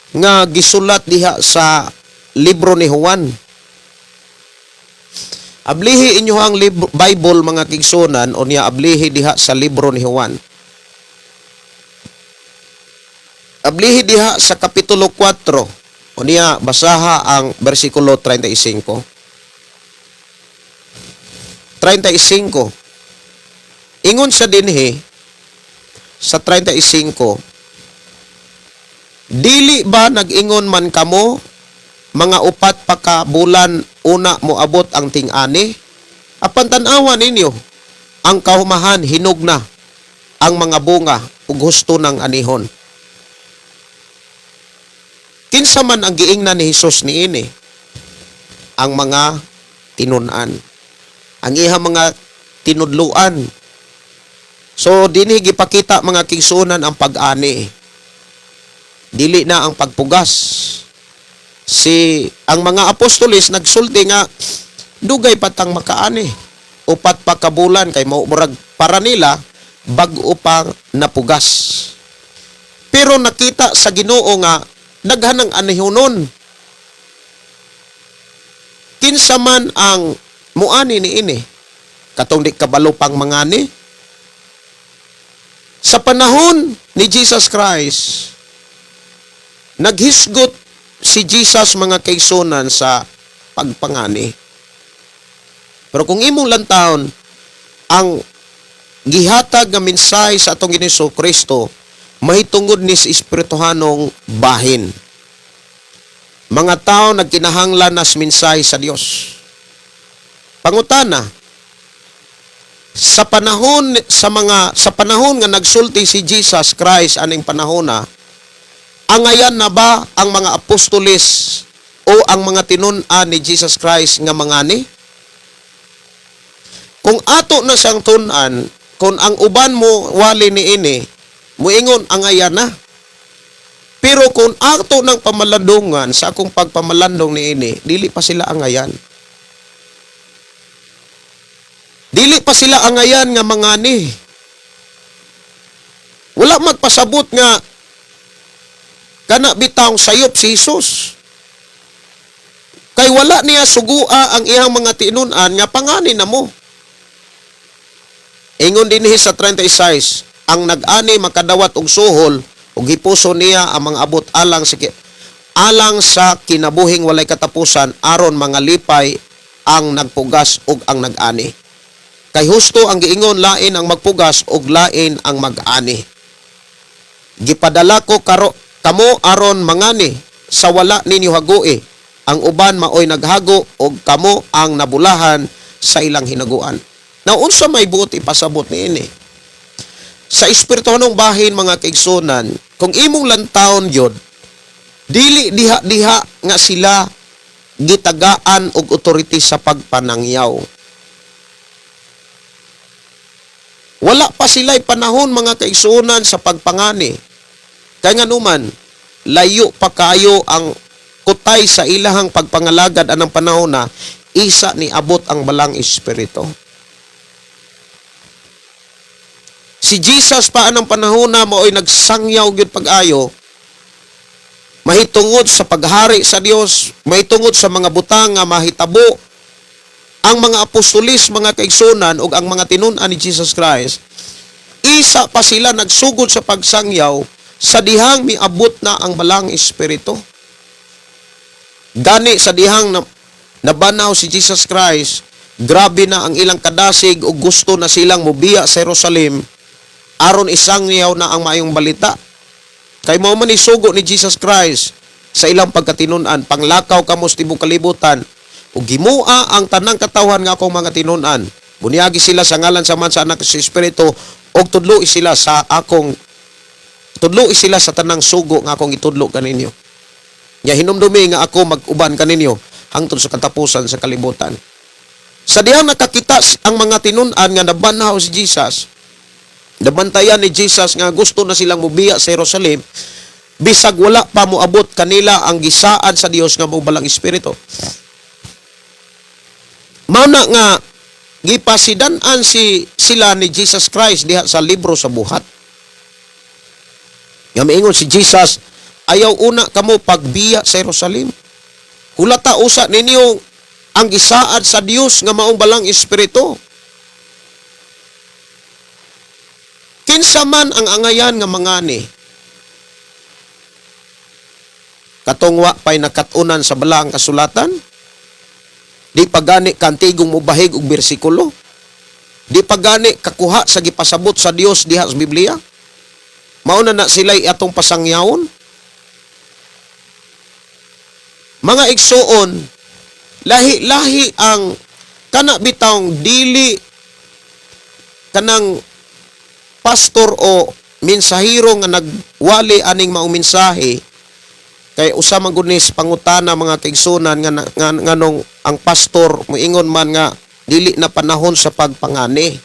nga gisulat diha sa libro ni Juan. Ablihi inyo ang Bible, mga kaigsuonan, o niya ablihi diha sa libro ni Juan. Ablihi diha sa kapitulo 4. O niya basaha ang bersikulo 35. 35. Ingon sa dinhi sa 35, "Dili ba nag-ingon man kamo, mga 4 pa ka bulan una moabot ang ting-ani? Apan tan-awa ninyo, ang kahumahan hinog na ang mga bunga ug husto ng anihon." Kinsa man ang giingnan ni Hesus niini? Ang mga tinun-an. Ang iha mga tinudluan. So dinhi gipakita, mga kaigsuonan, ang pag-ani. Dili na ang pagpugas. Si ang mga apostoles nagsulti nga dugay pa tang makaani. 4 pa ka bulan kay mao murag para nila bag-o pa napugas. Pero nakita sa Ginoo nga daghan ang anihonon. Kinsa man ang muani niini? Katong di kabalo pang mangani? Sa panahon ni Jesus Christ, naghisgot si Jesus, mga kaigsuonan, sa pagpangani. Pero kung imong lantawon, ang gihatag nga mensahe sa atong Ginoong Kristo mahitungod ni sa espirituhanong bahin. Mga tao nagkinahanglan nas mensahe sa Dios. Pangutana, sa panahon nga nagsulti si Jesus Christ aning panahon na, angayan na ba ang mga apostoles o ang mga tinun-an ni Jesus Christ nga mangani? Kung ato na siyang tun-an, kung ang uban mo wali ni ini, muingon angayan na. Pero kung ato ng pamalandungan, sa akong pagpamalandong ni ini, dili pa sila angayan. Dili pa sila angayan nga mangani. Wala magpasabot nga kana bitawng sayop si Jesus. Kay wala niya sugua ang iyang mga tinun-an nga pangani na mo. Ingon dinhi sa 36, ang nag-ani makadawat og suhol ug gipuso niya ang mga abot alang sa kinabuhing walay katapusan aron mga lipay ang nagpugas ug ang nag-ani. Kay husto ang giingon, lain ang magpugas ug lain ang mag-ani. Gipadala ko kamo aron mangani sa wala ninyo hagoi. Ang uban maoy naghago ug kamo ang nabulahan sa ilang hinaguan. Now, unsa may buot ipasabot niini? Sa espirituhanong bahin, mga kaigsunan, kung imong lantawon yod, dili diha-diha nga sila gitagaan og authority sa pagpanangyaw. Wala pa sila'y panahon, mga kaigsunan, sa pagpangani. Kaya nga numan, layo pa kayo ang kutay sa ilahang pagpangalagad anang panahon na isa ni abot ang balang espiritu. Si Jesus pa anang panahon na mao'y nagsangyaw gyud pag-ayo mahitungod sa paghari sa Dios, mahitungod sa mga butang nga mahitabo. Ang mga apostolis, mga kaigsunan, ug ang mga tinun-an ni Jesus Christ, isa pa sila nagsugod sa pagsangyaw sa dihang miabot na ang balang espiritu. Gani sa dihang nabanaw si Jesus Christ, grabe na ang ilang kadasig ug gusto na silang mobiya sa Jerusalem aron isangyaw na ang maayong balita. Kay mao man isugo ni Jesus Christ sa ilang pagkatinun-an, panglakaw kamo sa tibuok kalibutan ug gimua ang tanang katawhan nga akong mga tinun-an. Bunyagi sila sa ngalan sa Amahan, sa Anak, sa Espiritu ug tudloi sila sa tanang sugo nga akong itudlo kaninyo. Nya hinumdumi nga ako mag-uban kaninyo hangtod sa katapusan sa kalibutan. Sa dihang nakakita ang mga tinun-an nga nabanhaw si Jesus, nabantayan ni Jesus nga gusto na silang mubiya sa Jerusalem, bisag wala pa moabot kanila ang gisaad sa Dios nga mao balang espiritu. Mao na nga gipasidan-an sila ni Jesus Christ diha sa libro sa Buhat. Nga miingon si Jesus, ayaw una kamo pagbiya sa Jerusalem. Hulata usa ninyo ang gisaad sa Dios nga maong balang espiritu. Kinsa man ang angayan nga mangani, katong wa pa'y nakat-unan sa balang kasulatan, di pa gani kantigong mubahig og bersikulo, di pa gani kakuha sa gipasabot sa Dios diha sa Biblia, mauna na sila'y atong pasangyawon. Mga igsuon, lahi-lahi ang kana bitawng dili kanang pastor o mensahero nga nagwali aning maong mensahe, kay usa man gud ni sa pangutana, mga kaigsunan, nga nganong ang pastor moingon man nga dili na panahon sa pagpangani,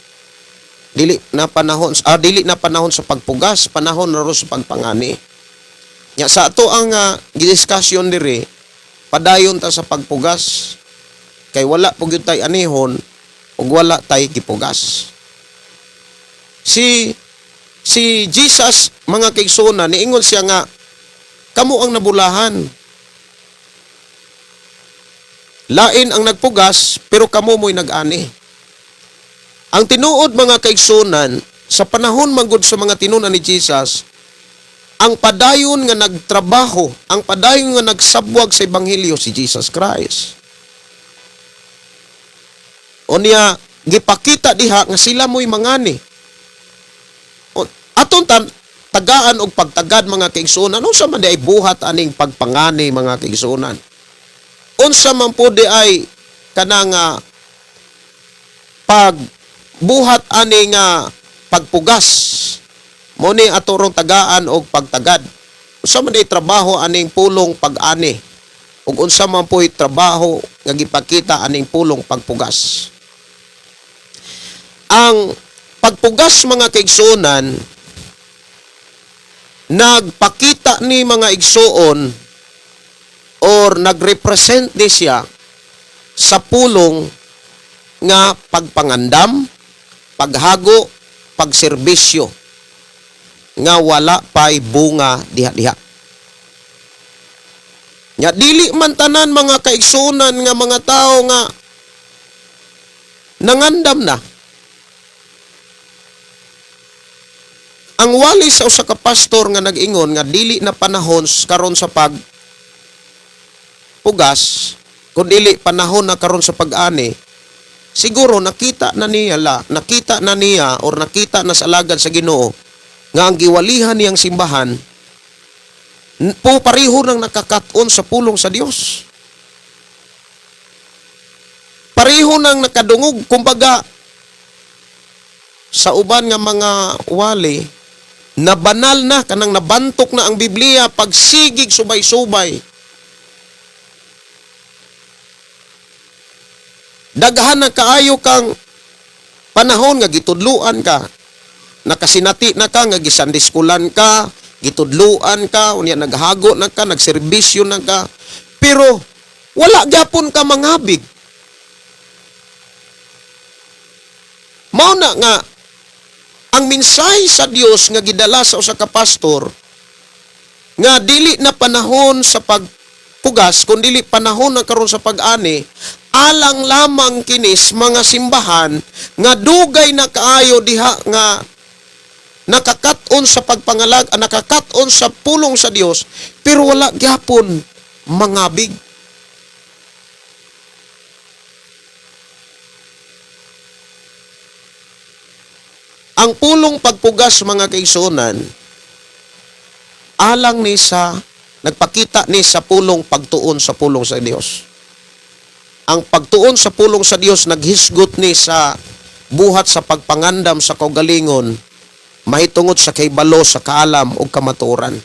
dili na panahon sa pagpugas, panahon na ro sa pagpangani. Nya sa ato ang gidiskusyon diri, padayon ta sa pagpugas kay wala po gyud tay anihon ug wala tay gipugas. Si Jesus, mga kaigsuonan, niingon siya nga kamo ang nabulahan. Lain ang nagpugas pero kamo mo'y nag-ani. Ang tinuod, mga kaigsuonan, sa panahon manggod sa mga tinun-an ni Jesus, ang padayon nga nagtrabaho, ang padayon nga nagsabwag sa ebanghelyo si Jesus Christ. Unya gipakita diha nga sila mo'y mangani. O, aton tagaan og pagtagad, mga kaigsuonan, unsa man di ay buhat aning pagpangani, mga kaigsuonan? Unsa man po di ay kanang pagbuhat ani nga pagpugas? Mo ni ato rong tagaan og pagtagad. Unsa man di ay trabaho aning pulong pag-ani? Ug unsa man po'y trabaho nga gipakita aning pulong pagpugas? Ang pagpugas, mga kaigsuonan, nagpakita ni, mga igsuon, or nagrepresent ni siya sa pulong nga pagpangandam, paghago, pagserbisyo nga wala pa'y bunga diha-diha. Nya dili man tanan, mga kaigsunan, nga mga tao nga nangandam na. Ang wali sa usa ka pastor nga nag-ingon nga dili na panahon karon sa pag pugas, kun dili panahon na karon sa pag-ani, siguro nakita na niya or nakita na sa alagad sa Ginoo nga ang giwalihan niyang simbahan po pareho nang nakakaton sa pulong sa Dios. Pareho nang nakadungog, kumbaga sa uban nga mga wali na banal na, kanang nabantok na ang Biblia pagsigig subay-subay. Daghan na kaayo kang panahon nga gitudluan ka, nakasinati na ka nga gisandiskulan ka, gitudluan ka, unya naghago na ka, nagserbisyo na ka, pero wala gyapon ka mangabig. Mao na nga ang mensahe sa Dios nga gidala sa usa ka pastor nga dili na panahon sa pagpugas kun dili panahon na karon sa pag-ani, alang lamang kinis mga simbahan nga dugay na kaayo diha nga nakakat-on sa pagpangalag, nakakat-on sa pulong sa Dios, pero wala gyapon mangabig. Ang pulong pagpugas, mga kaigsuonan, alang ni sa nagpakita ni sa pulong pagtuon sa pulong sa Dios. Ang pagtuon sa pulong sa Dios naghisgot ni sa buhat sa pagpangandam sa kaugalingon mahitungod sa kahibalo sa kaalam ug kamatuoran.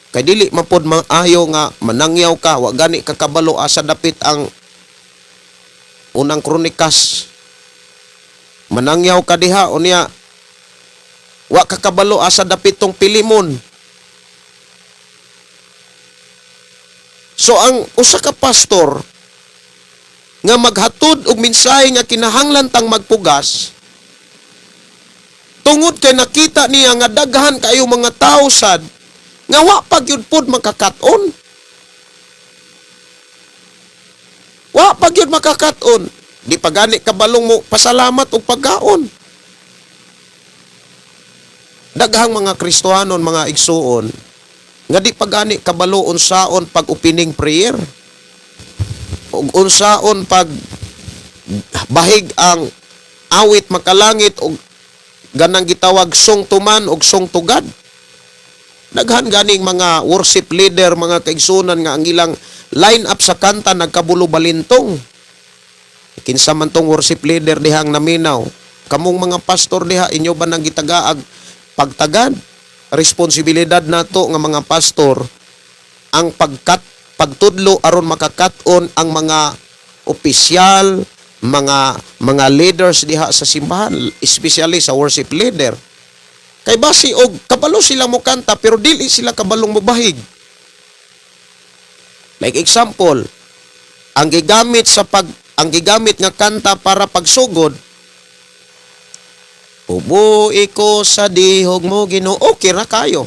Kay dili man pod maayo nga manangyaw ka, wa gani ka kabalo asa dapit ang Unang Kronikas. Manangyaw ka diha, unya wa ka kabalo asa dapit tong Pilimon. So ang usa ka pastor nga maghatod og mensahe nga kinahanglan tang magpugas tungod kay nakita niya nga daghan kayo mga tao sad nga wa pa gyud pod makakat-on. Wa pa gyud makakat-on. Di pa gani kabalong mo pasalamat og pagkaon. Daghang mga Kristohanon, mga igsuon, nga di pa gani kabalo unsaon pag opening prayer ug unsaon pag bahig ang awit makalangit og ganang gitawag song to man og song to God. Daghan ganing mga worship leader, mga kaigsunan, nga ang ilang line up sa kanta nagkabulo balintong. Kinsa man tong worship leader dihang naminaw? Kamong mga pastor diha, inyo ba nang gitagaag pagtagad? Responsibilidad nato nga mga pastor ang pagtudlo aron makakat-on ang mga opisyal, mga leaders diha sa simbahan, especially sa worship leader. Kay basi og kabalo sila mo kanta pero dili sila kabalong mobahig. Like example, ang gigamit nga kanta para pagsugod, "Ubuhi ko sa dihog mo, Ginoo," okay ra kayo.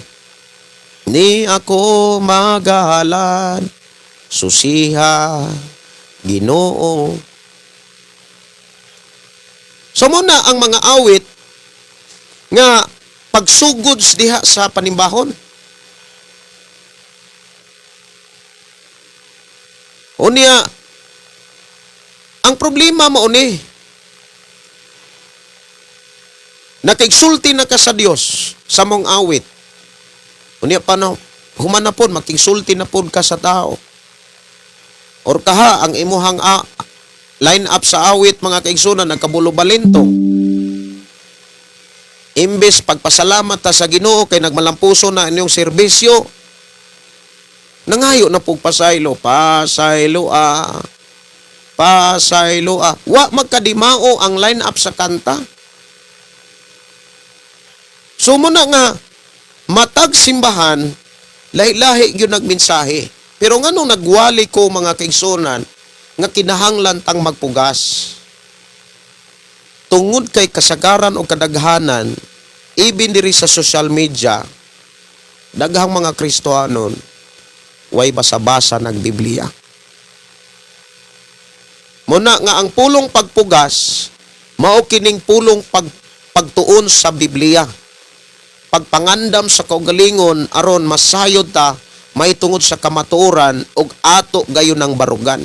"Ni ako magahalad, susiha, Ginoo." So muna ang mga awit nga pagsugod diha sa panimbahon. Unya, ang problema mao ni, nakigsulti na ka sa Dios sa mong awit. Unya pa na, human na pod, makigsulti na pod ka sa tao. Or kaha, ang imuhang line up sa awit, mga kaigsunan, nagkabulo balintong. Imbes pagpasalamat ta sa Ginoo kay nagmalampuso na inyong serbisyo, nangayo na pug pasaylo, pasaylo ah, pasaylo ah. Wa magkadimao ang line up sa kanta. So muna nga matag simbahan lahi-lahi gyud nagmensahe. Pero nganong nagwali ko, mga kaigsunan, nga kinahanglan tang magpugas? Tungod kay kasagaran o kadaghanan, even diri sa social media, daghang mga Kristohanon Way basa-basa nag Biblia. Muna nga ang pulong pagpugas mao kining pulong pagtuon sa Biblia. Pagpangandam sa kaugalingon aron masayod ta mahitungod sa kamatuoran ug ato gayon ng barugan.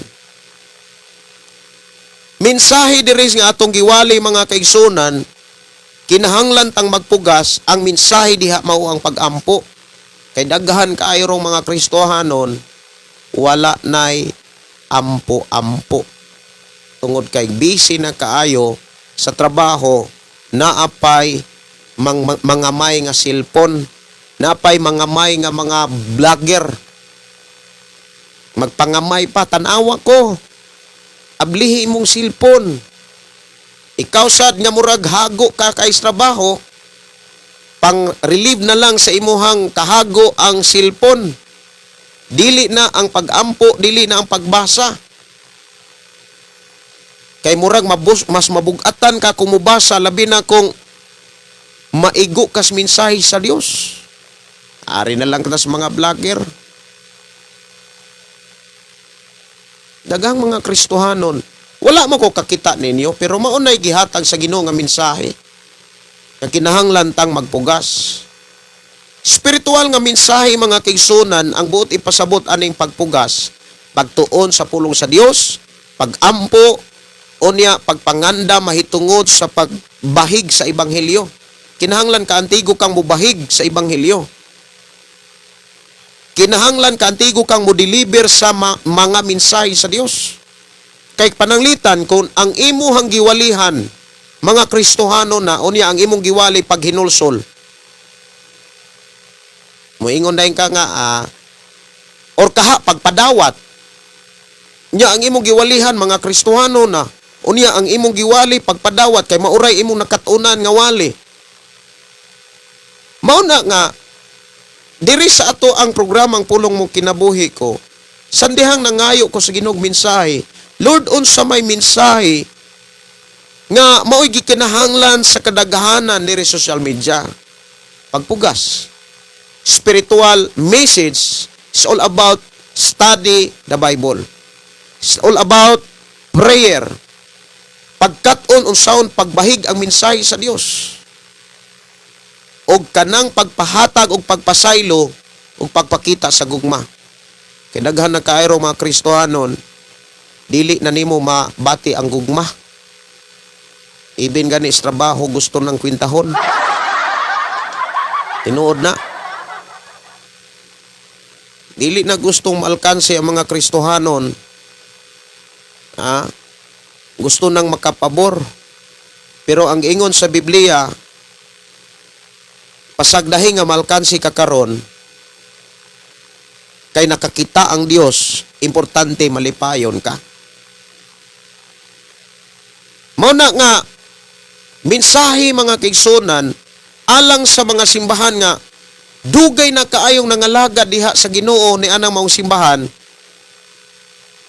Mensahe diri nga atong giwali, mga kaigsunan, kinahanglan tang magpugas, ang mensahe diha mao ang pagampo. Kay daghan kaayo rong mga Kristohanon wala nay ampo-ampo. Tungod kay busy na kaayo sa trabaho, naapay mga may nga cellphone, naapay mga may nga mga vlogger. Magpangamay pa, tan-awa ko. Ablihi imong cellphone. Ikaw sad nga murag hago ka kay sa trabaho, pang relieve na lang sa imuhang kahago ang cellphone. Dili na ang pagampo, dili na ang pagbasa. Kay murag mas mabugatan ka kung mubasa, labi na kung maigo kas mensahe sa Dios. Ari na lang kita sa mga vlogger. Daghang mga Kristohanon, wala mo ko kakita ninyo, pero maunay gihatag sa Ginoo nga mensahe nga kinahanglan tang magpugas. Spiritual nga mensahe, mga kaigsunan, ang buot ipasabot aning pagpugas, pagtuon sa pulong sa Dios, pagampo, unya pagpanganda mahitungod sa pagbahig sa ebanghelyo. Kinahanglan kaantigo kang mubahig sa ebanghelyo. Kinahanglan kaantigo kang mo-deliver sa mga mensahe sa Dios. Kay pananglitan kung ang imuhang giwalihan mga Kristohano na, unya ang imong giwali paghinulsol. Moingon dayon ka nga or kaha pagpadawat. Nya ang imong giwalihan mga Kristohano na, unya ang imong giwali pagpadawat kay mauray imong nakat-unan nga wali. Mao na nga diri sa ato ang programang Pulong Mo Kinabuhi Ko, sandihang nangayo ko sa Ginoo mensahe. Lord, unsa may mensahe nga mao'y gikinahanglan sa kadaghanan diri social media? Pagpugas. Spiritual message is all about study the Bible. It's all about prayer. Pagkat-on unsaon pagbahig ang mensahe sa Dios. Og kanang pagpahatag og pagpasaylo og pagpakita sa gugma. Kay daghan na kaayo mga Kristohanon, dili na nimo mabati ang gugma. Ibin gani sa trabaho gusto ng kwintahon. Tinuod na. Dili na gustong maalkanse ang mga Kristohanon. Ha? Gusto nang makapabor. Pero ang ingon sa Biblia, pasagdahi nga maalkanse ka karon, kay nakakita ang Dios, importante malipayon ka. Mao na nga mensahe, mga kaigsunan, alang sa mga simbahan nga dugay na kaayong nangalaga diha sa Ginoo ni anang maong simbahan,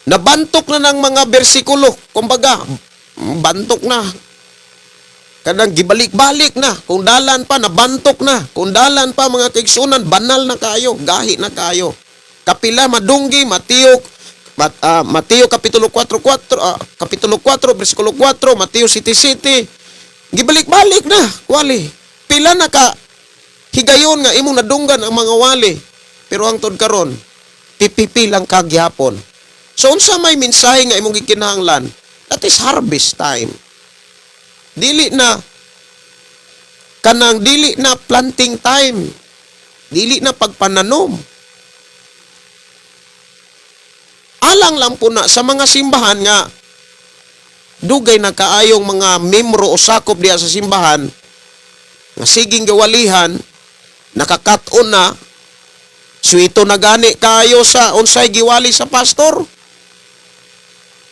nabantok na ng mga bersikulo, kumbaga bantok na, kanang gibalik-balik na, kung dalan pa nabantok na, kung dalan pa, mga kaigsunan, banal na kayo, gahi na kayo. Kapila madunggi Mateo Mateo kapitulo 4 4 kapitulo 4 bersikulo 4, Mateo City City, gibalik-balik na wali. Pila na ka higayon nga imong nadunggan ang mga wali, pero ang tud karon pipipi lang ka gihapon. So unsa may mensahe nga imong gikinahanglan? That is harvest time. Dili na kanang dili na planting time, dili na pagpananom. Alang lang po na sa mga simbahan nga dugay na kaayong mga membro o sakop diha sa simbahan nga siging gawalihan, nakakat-on na, suwito na gani kaayo sa unsay giwali sa pastor.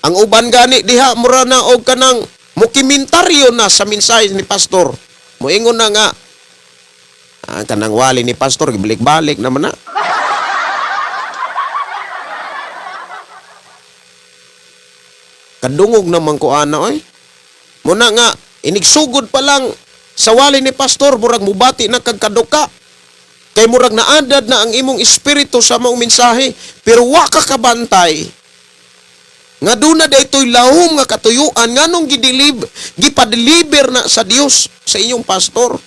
Ang uban gani diha mura na og kanang mukimentaryo na sa mensahe ni pastor. Moingon na nga, kanang wali ni pastor gibalik-balik naman na. Kadungog naman ko ana oy. Muna nga inigsugod pa lang sa wali ni pastor murag mubati na kag kaduka. Kay murag naadad na ang imong espiritu sa maong mensahe. Pero wa ka kabantay nga duna daytoy lahom nga katuyuan nganong gipadeliver na sa Dios sa inyong pastor.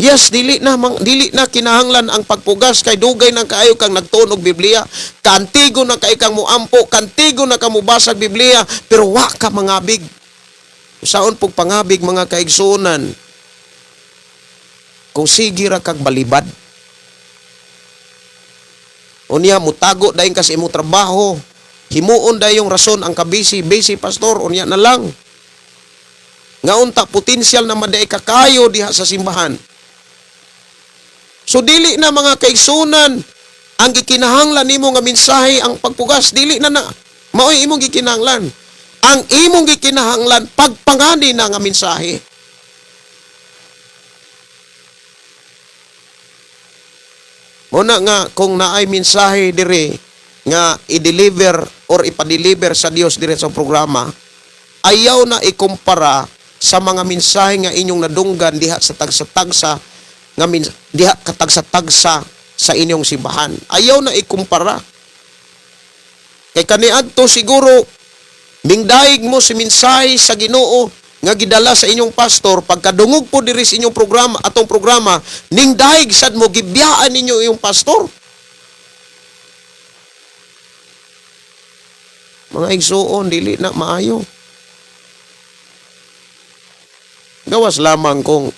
Yes, dili na kinahanglan ang pagpugas kay dugay nang kaayo kang nagtuon og Biblia, kaantigo na kay kang muampo, kantigo na ka mobasag Biblia, pero wa ka mangabig. Saon pug pangabig, mga kaigsuonan, kung sige ra kag balibad? Unya mutago dayon ka sa imong trabaho. Himuon dayong rason ang kabisi, busy, pastor, unya na lang. Nga unta potensyal na maday kakayo diha sa simbahan. So dili na, mga kaigsunan, ang gikinahanglan nimo nga mensahe ang pagpugas, dili na na. Maoy imong gikinahanglan. Ang imong gikinahanglan, pagpangani na nga mensahe. Muna nga kung naay mensahe diri nga i-deliver or ipa-deliver sa Dios diri sa programa, ayaw na ikumpara sa mga mensahe nga inyong nadunggan diha sa tagsa-tagsa nga diha katagsa-tagsa sa inyong simbahan. Ayaw na ikumpara. Kay kaniadto siguro mingdaig mo si mensahe sa Ginoo nga gidala sa inyong pastor, pagkadungog po diri sa inyong programa, atong programa, ningdaig sad mo, gibiyaan ninyo iyong pastor. Mga igsuon, dili na maayo. Gawas lamang kung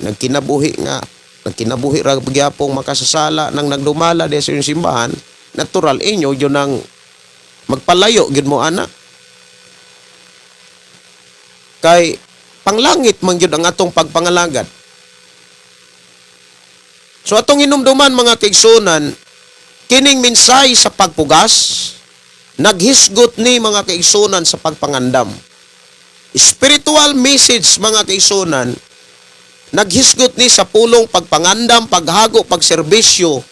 nagkinabuhi ra gyapong makasasala nang nagdumala di sa inyong simbahan, natural inyo yun ang magpalayo gyud mo ana. Kay panglangit man gyud ang atong pagpangalagad. So atong hinumduman, mga kaigsunan, kining mensahe sa pagpugas naghisgot ni, mga kaigsunan, sa pagpangandam. Spiritual message, mga kaigsunan, naghisgot ni sa pulong pagpangandam, paghago, pagserbisyo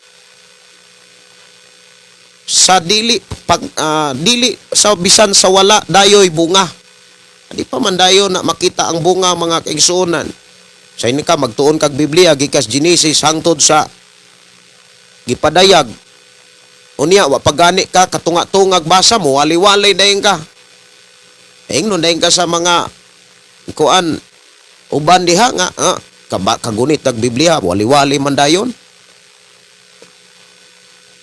sa dili pag dili sa bisan sa wala dayoy bunga. Di pa man dayon na makita ang bunga, mga kaigsuonan. Sa ini ka magtuon kag Biblia gikas Genesis hangtod sa gipadayag. Unya wa pagani ka katunga-tungag basa mo, wali-wali dayon ka. Ingnon dayon ka sa mga kuan uban diha nga kagunit ag Biblia, wali-wali man dayon.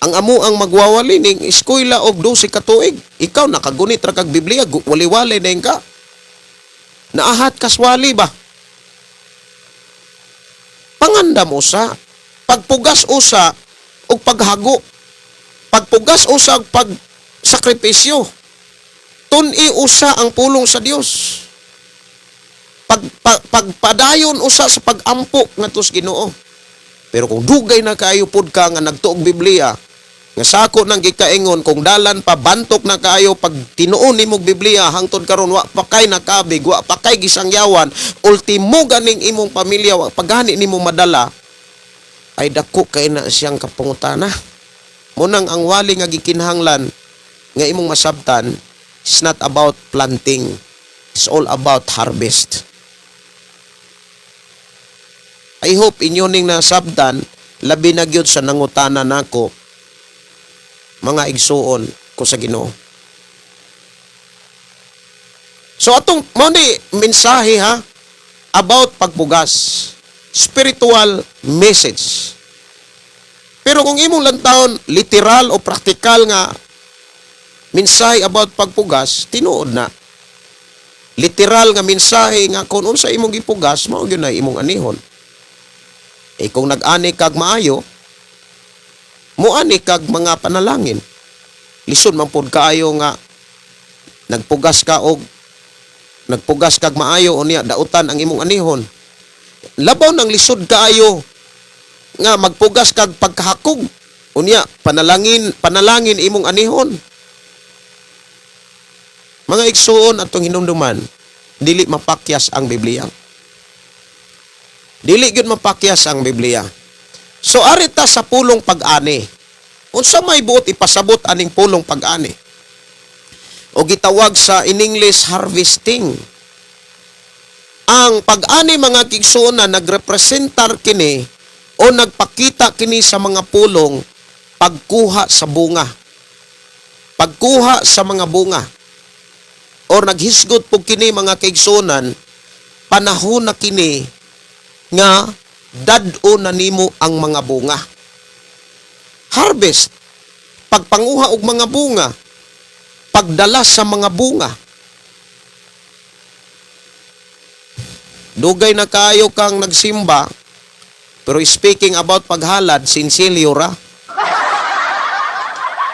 Ang amo ang magwawali ning eskwela og 12 ka tuig. Ikaw nakagunit ra kag Biblia, wali-wali dayon ka. Naahat kaswali ba? Pangandam usa, pagpugas usa ug paghago. Pagpugas usa ug pagsakripisyo. Tun-i usa ang pulong sa Dios. Pagpadayon usa sa pagampo ngadto sa Ginoo. Pero kung dugay na kaayo pud ka nga nagtuog Biblia, nga sako nang gikaingon kung dalan pa bantok na kaayo pag tinuon nimog Biblia hangtod karon wa pa kay nakabig, wa pa kay gisangyawan, ultimo ganing imong pamilya wa pagani nimo madala, ay dako kay na siyang kapangutana. Munang ang wali nga gikinahanglan nga imong masabtan is not about planting. It's all about harvest. I hope inyo ning nasabtan, labi na gyud sa nangutana nako, mga igsuon ko sa Ginoo. So atong mao ni mensahe ha about pagpugas, spiritual message. Pero kung imong lantawon literal o praktikal nga mensahe about pagpugas, tinuod na. Literal nga mensahe nga kung unsa imong gipugas, mao gyud na imong anihon. Eh kung nag-ani kag maayo, muani kag mga panalangin. Lisod man pod kaayo nga nagpugas ka og nagpugas kag maayo unya dautan ang imong anihon. Labaw nang lisod kaayo nga magpugas kag pagkahakog unya panalangin panalangin imong anihon. Mga igsuon, atong hinumduman, dili mapakyas ang Biblia. Dili gyud mapakyas ang Biblia. So ari ta sa pulong pag-ani. Unsa may buot ipasabot aning pulong pag-ani? O gitawag sa in English, harvesting. Ang pag-ani, mga kaigsuonan, nagrepresentar kini O nagpakita kini sa mga pulong pagkuha sa bunga. Pagkuha sa mga bunga. Or naghisgot po kini, mga kaigsunan, panahon na kini nga dad-o na nimo ang mga bunga. Harvest, pagpanguha og mga bunga, pagdala sa mga bunga. Dugay na kayo kang nagsimba, pero speaking about paghalad, sinsilyo ra.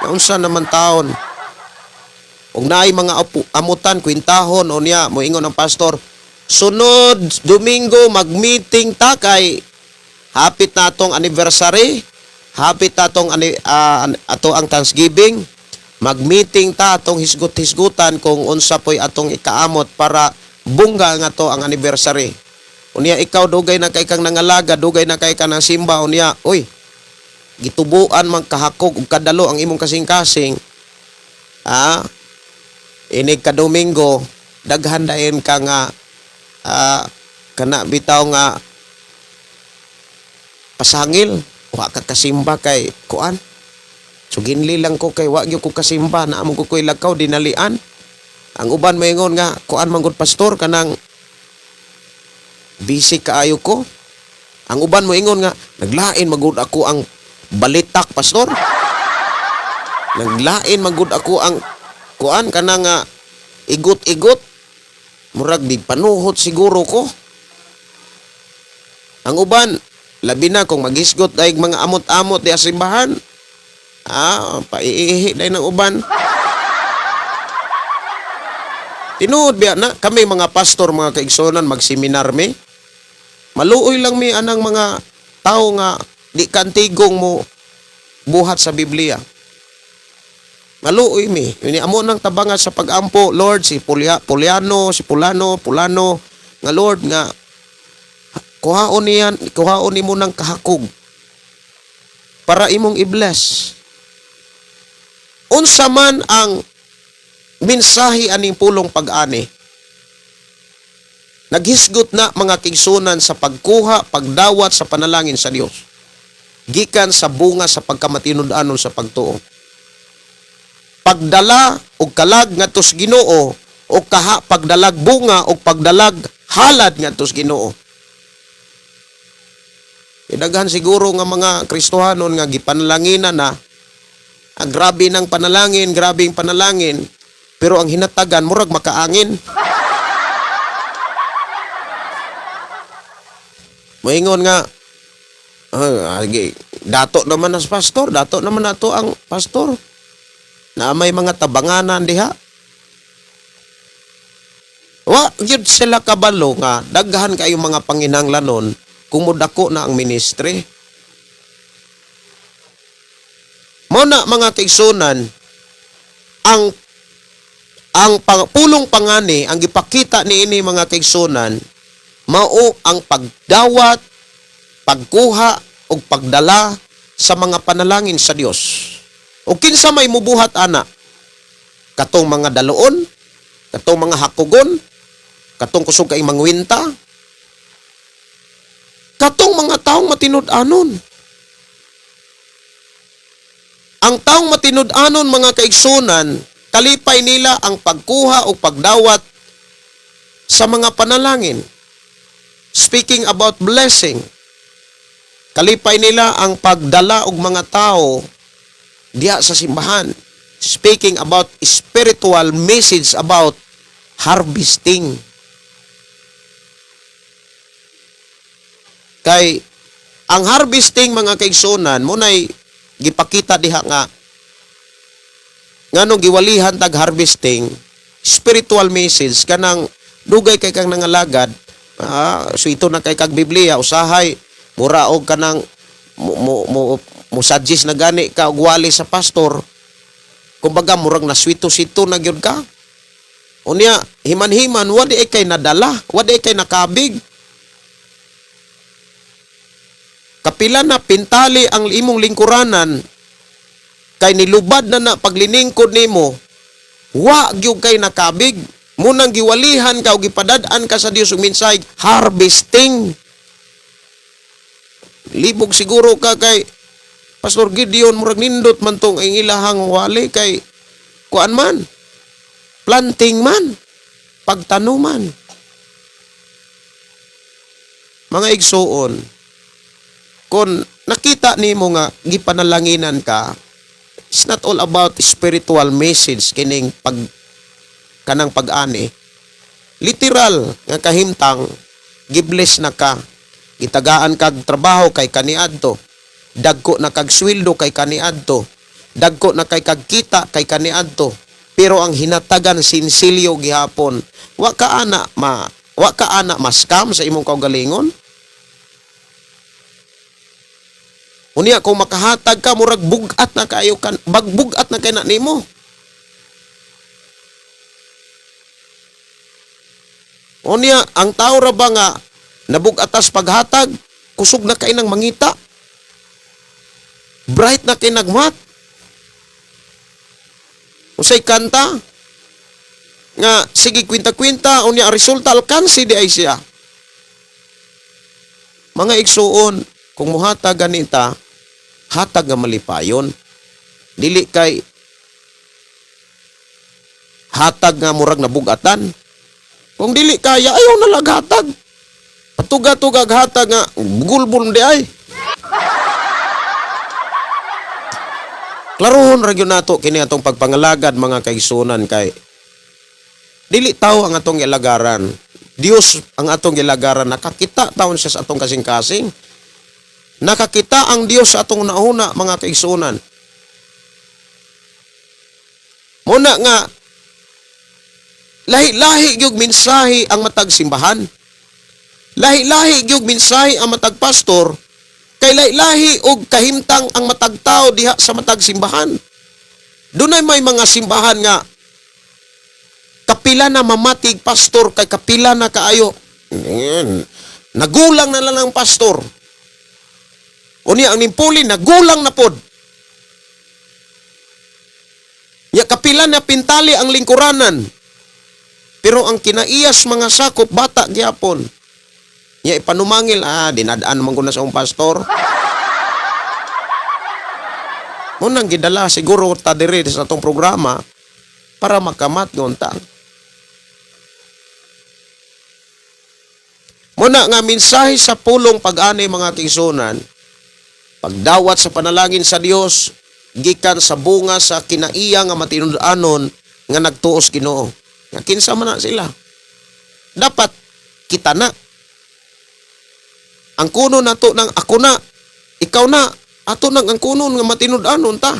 Naunsa naman taon? Ug naay mga amutan, kwintahon, o niya, moingon ang pastor, "Sunod Domingo, mag-meeting ta kay hapit na atong anniversary, hapit na atong ato ang Thanksgiving, mag-meeting ta atong hisgot-hisgutan kung unsa po'y atong ikaamot para bungga nga to ang anniversary." Unya ikaw, dugay na kay kang nangalaga, dugay na kay ka nang simba, unya, uy, gitubuan man kahakog ug kadalo ang imong kasing-kasing. Inig ka Domingo, daghan dayon ka nga kana bitaw nga pasangil, wa ka kasimba kay kuan. So ginli lang ko kay wa gyud ko kasimba, naa mo ko koy lakaw dinalian. Ang uban moingon nga kuan man gud, pastor, kanang busy kaayo ko. Ang uban moingon nga naglain magud ako ang balitak, pastor. Naglain magud ako ang kuan kana nga igot-igot. Murag di panuhot siguro ko. Ang uban, labi na kung maghisgot ay mga amot-amot di simbahan. Paiihi dahil ng uban. Tinuod biya na kami mga pastor, mga kaigsonan, magseminar mi. Maluoy lang mi anang mga tao nga di kantigong mo buhat sa Biblia. Maluoy mi. Yun ni amo nang tabanga sa pagampo, Lord, si Pulia, Puliano, si Pulano, Pulano, nga Lord nga kuhaon niyan, kuhaon nimo ng kahakog para imong i-bless. Unsa man ang mensahe aning pulong pag-ani? Naghisgot na, mga kaigsunan, sa pagkuha, pagdawat sa panalangin sa Dios. Gikan sa bunga sa pagkamatinud-anon sa pagtuo. Pagdala og kalag ngadto sa Ginoo o kaha pagdalag bunga o pagdalag halad ngadto sa Ginoo. Daghan siguro nga mga Kristohanon nga gipanalangin na, ang grabe ng panalangin, grabe ang panalangin, pero ang hinatagan murag makaangin. Moingon nga, dato naman as pastor, dato naman nato ang pastor. Na may mga tabanganan diha. Wa gyud sila kabalo nga daghan kayo mga panginahanglanon kung modako na ang ministry. Mao na, mga kaigsunan, ang pulong pangani ang gipakita niini, mga kaigsunan, mao ang pagdawat, pagkuha ug pagdala sa mga panalangin sa Dios. O kinsa may mubuhat ana? Katong mga daloon, katong mga hakugon, katong kusog kay mangwinta, katong mga taong matinud-anon. Ang taong matinud-anon, mga kaigsunan, kalipay nila ang pagkuha o pagdawat sa mga panalangin. Speaking about blessing, kalipay nila ang pagdala og mga tao diha sa simbahan. Speaking about spiritual message about harvesting. Kay ang harvesting, mga kaigsunan, munay gipakita diha nga nganong giwalihan tag harvesting, spiritual message, kanang dugay kay kang nangalagad, so ito na kay kag Biblia, usahay mura og kanang mo suggest na gani ka og wali sa pastor, kumbaga murag na swito-sito na gyud ka. Unya himan-himan wa di kay nadala, wa di kay nakabig. Kapila na pintali ang imong lingkuranan kay nilubad na na pagliningkod nimo, wa gyud kay nakabig. Munang giwalihan ka o gipadad-an ka sa Dios og mensahe harvesting. Libog siguro ka kay Pastor Gideon, murag nindot man tong ang ilahang wali kay kuan man, planting man, pagtanuman. Mga igsuon, kung nakita nimo nga gipanalanginan ka, it's not all about spiritual message kining pag kanang pag-ani. Literal nga kahimtang, gibless na ka, gitagaan kag trabaho kay kaniadto, dagko na kag sweldo kay kaniadto, dagko na kay kag kita kay kaniadto, pero ang hinatagan sinsilyo gihapon. Wa ka ana ma-scam sa imong kaugalingon. Unya kung makahatag ka, murag bugat na kayo kan, bagbugat na kay na nimo. Unya ang tao ra ba nga nabugatas paghatag, kusog na kay nang mangita. Bright na kay nagmat. Usay kanta nga sige kwinta-kwinta, unya ang resulta alkansi di ay siya. Mga igsuon, kung muhatag ganita, hatag nga malipayon. Dili kay hatag nga murag nabugatan. Kung dili kaya, ayaw na lang hatag. Patuga-tugag hatag nga gulbol di ay. Klarohon ra gyud nato kini atong pagpangalagad, mga kaigsunan, kay dili tao ang atong gilagaran. Dios ang atong gilagaran. Nakakita taon siya sa atong kasing-kasing. Nakakita ang Dios sa atong nauna, mga kaigsunan. Muna nga lahi-lahi gyud mensahe ang matag simbahan. Lahi-lahi gyud mensahe ang matag pastor, kay lahi-lahi og kahimtang ang matag tao diha sa matag simbahan. Dunay may mga simbahan nga kapila na mamatig pastor kay kapila na kaayo. Nagulang na lang ang pastor. Unya ang nimpuli nagulang na pod. Ya kapila na pintali ang lingkuranan. Pero ang kinaiyas mga sakop bata gyapon. Ya ipanumangil, dinadaan man ko na sa akong pastor. Munang gidala siguro ta diri sa atong programa para makamat ngonta. Muna nga mensahe sa pulong pag-ani, mga kaigsunan, pagdawat sa panalangin sa Dios gikan sa bunga sa kinaiya nga matinud-anon nga nagtuos Ginoo. Nga kinsa man na sila. Dapat kita na. Ang kuno nato ng ako na, ikaw na, ato nang ang kuno nga matinud-anon ta.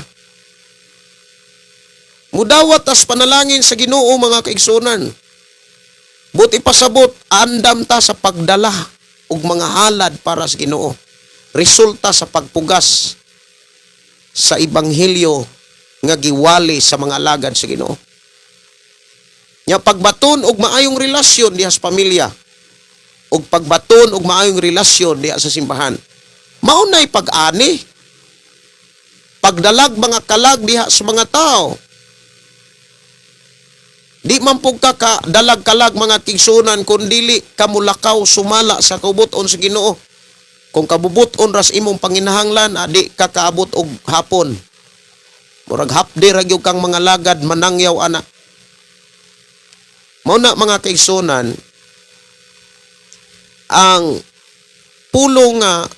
Mudawat tas panalangin sa Ginoo, mga kaigsunan. Buti pasabot, andam ta sa pagdala og mga halad para sa Ginoo. Resulta sa pagpugas sa ebanghelyo nga giwali sa mga alagad sa Ginoo. Nya pagbaton og maayong relasyon diha sa pamilya ug pagbaton og maayong relasyon diha sa simbahan. Mao nay pag-ani. Pagdalag mga kalag diha sa mga tao. Di man pug ka dalag kalag, mga kaigsunan, kun dili ka mulakaw sumala sa kabubuton sa Ginoo. Kung kabubuton ras imong panginahanglan, adi ka kaabot og hapon. Murag hapde ra gyud kang mga lagad manangyaw ana. Mao na, mga kaigsunan, ang pulong nga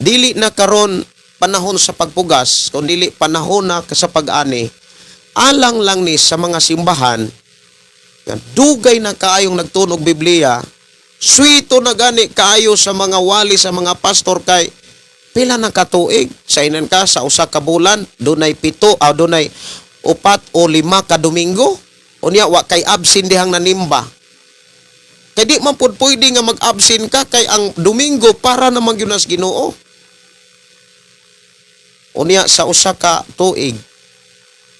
dili na karon panahon sa pagpugas kun dili panahon na sa pag-ani, alang lang ni sa mga simbahan nga dugay na kaayong nagtunog Biblia, swito na gani kaayo sa mga wali sa mga pastor kay pila na katuig sa inan ka sa usa ka bulan dunay 7, dunay 4 o 5 ka Domingo. Unya wa kay absent dihang nanimba. Kay di man pud pwede nga mag-absent ka kay ang Domingo para naman gyud nas Ginoo. Unya sa usa ka tuig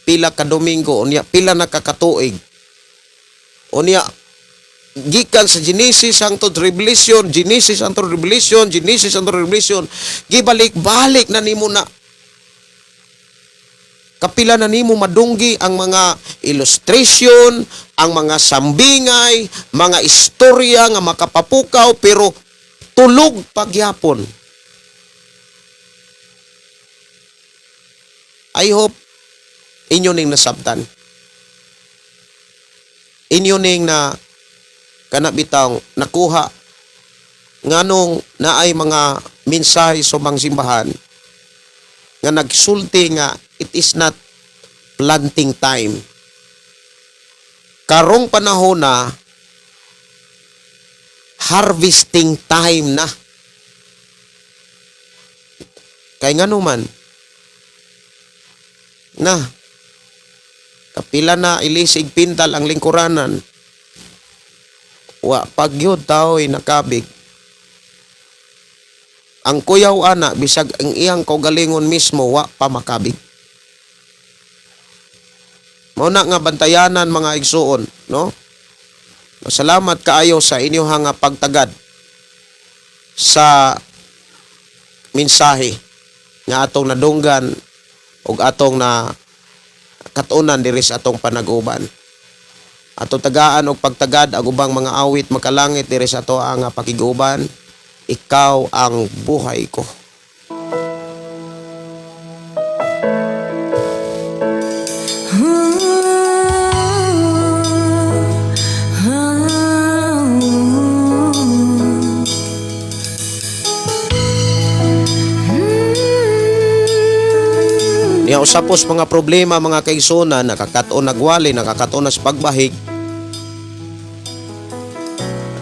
pila ka Domingo, unya pila na ka katuig. Unya gikan sa Genesis hangtod Revelation, Genesis hangtod Revelation, Genesis hangtod Revelation, gibalik-balik na nimo na. Kapila na nimo madunggi ang mga illustration, ang mga sambingay, mga istorya nga makapapukaw, pero Tulog pagyapon. I hope inyo ning nasabtan. Inyo ning na kana bitang nakuha nganong naay mga mensahe sa mga simbahan nga nagsulti nga it is not planting time. Karong panahon na, harvesting time na. Kay ngano man na kapila na ilisig pintal ang lingkuranan, wa pagyud tao'y nakabig. Ang kuyaw ana, bisag ang iyang kaugalingon mismo wa pa makabig. Mao na nga bantayanan, mga igsuon, no? Salamat kaayo sa inyo nga pagtagad sa mensahe nga atong nadunggan ug atong na katunan diri sa atong panag-uban. Ato tagaan og pagtagad ang ubang mga awit makalangit diri sa ato ang pakiguban. Ikaw ang buhay ko. Niya usapos mga problema, mga kaigsunan, nakakaton nagwali, nakakaton na sa pagbahig.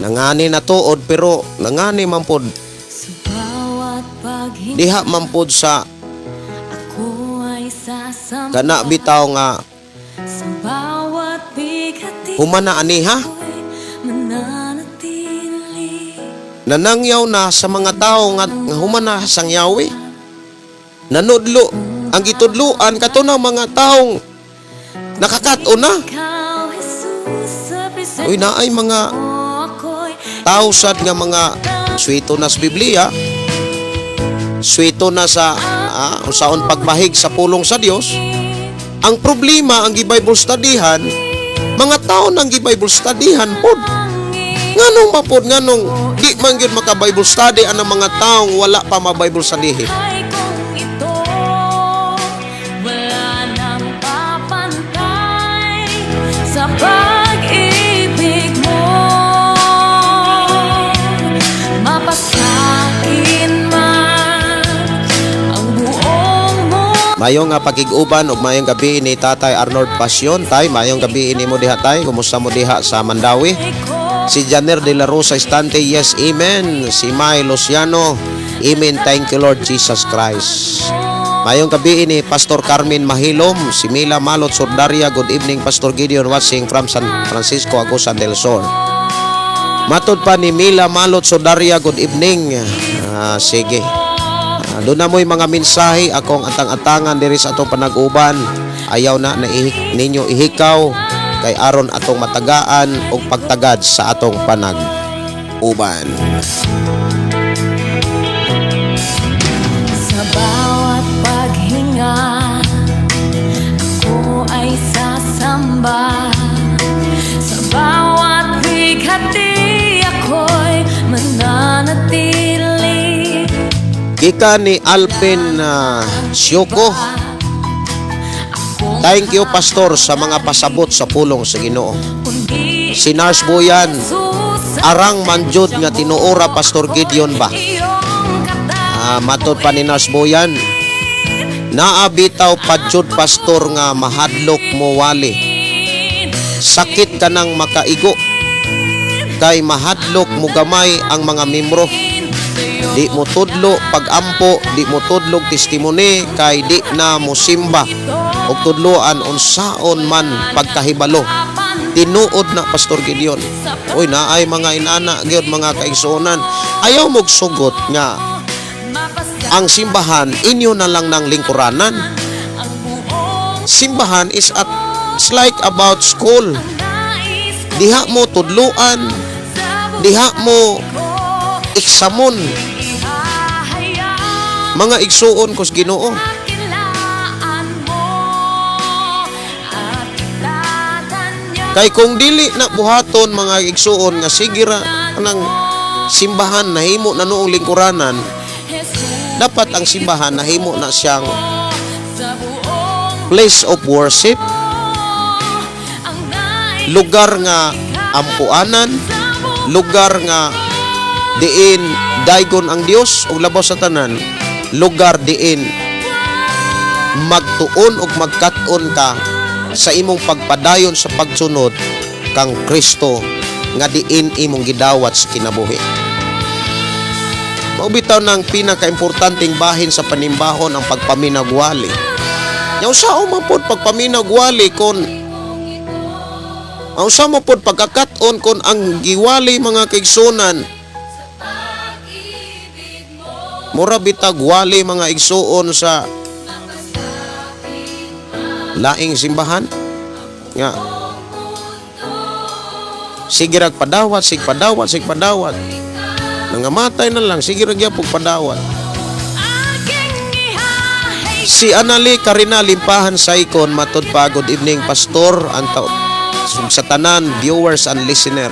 Nangani na tuod pero nangani man pod Sa bawat paghinga diha man pod sa ako ay sasamba. Kana bitaw nga Sa bawat bighati humana aniha ako'y mananatili. Nanangyaw na sa mga tao nga humana sang yawi. Nanudlo ang gitudluan kato na mga taong nakakaton na. Ikaw, Jesus, sa presensya Uy, naay mga mo ako'y tao sad nga mga suwito na sa Biblia, suwito na sa unsaon pagbahig sa pulong sa Dios. Ang problema, ang gi-Bible studyhan, mga tao nang gi-Bible studyhan pod. Nganong mapod, nganong di man gyud maka Bible study ang mga taong wala pa ma Bible studyhin? Ay kung ito wala nang papantay sa pag-ibig mo, mapasakin man ang buong mundo. Maayong nga pakig-uban ug maayong gabi ni Tatay Arnold Pasyon. Tay, maayong gabi nimo diha, tay. Kumusta mo diha sa Mandawi? Si Janer de la Rosa Estante, yes, amen. Si May Luciano, amen. Thank you, Lord Jesus Christ. Maayong gabi ni Pastor Carmen Mahilom, si Mila Malot Sordaria, good evening, Pastor Gideon, watching from San Francisco, Agusan del Sur. Matod pa ni Mila Malot Sordaria, good evening. Ah, sige. Doon na mo'y mga mensahe akong atang-atangan diri sa atong panag-uban. Ayaw na na ninyo ihikaw kay aron atong matagaan og pagtagad sa atong panag-uban. Sa bawat paghinga ako ay sasamba. Sa bawat bighati ako'y mananatili. Gikan ni Alvin Sioko, Akong thank you, Pastor, sa mga pasabot sa pulong sa Ginoo. kundi Si Nars Boyan, Jesus arang manjud nga tinuora, Pastor Gideon ba? iyong Matod pa ni Nars Boyan, naa bitaw padyod, Pastor, nga mahadlok mo wali. Sakit ka nang makaigo kay mahadlok mo gamay ang mga membro. Di mo tudlo pagampo, di mo tudlog testimony kay di na mo simba og tudloan unsaon man pagkahibalo. Tinuod na, Pastor Gideon. Uy, naay mga inana gyud, mga kaigsuonan. Ayaw mo sugot nga ang simbahan inyo na lang ng lingkuranan. Ang buong Simbahan is at it's like about school. nais ko Diha mo tudluan, sa diha mo ko iksamon ihahayag mga igsuon kos Ginoo. Kilaan mo at itatanya Kay kung dili na buhaton, mga igsuon, nga sige ra nang simbahan nahimo na noong lingkuranan, dapat ang simbahan nahimo na siyang place of worship, lugar nga ampuanan, lugar nga diin daygon ang Dios ug labaw sa tanan, lugar diin magtuon ug magkat-on ka sa imong pagpadayon sa pagsunod kang Kristo nga diin imong gidawat sa kinabuhi. Mao bitaw ng pinakaimportanteng bahin sa panimbahon ang pagpaminaw og wali. Nya unsaon man pod pagpaminaw og wali kon ang usa mo pod pagkakat-on kon ang giwali, mga kaigsunan, mura bitag wali, mga igsuon, sa laing simbahan nga sige rag padawat, sig padawat, sig padawat, nangamatay na lang, sige rag gyapon padawat. Si Anali Karina Limpahan Saikon, matud pa, "Good evening, Pastor, ang sa tanan viewers and listener.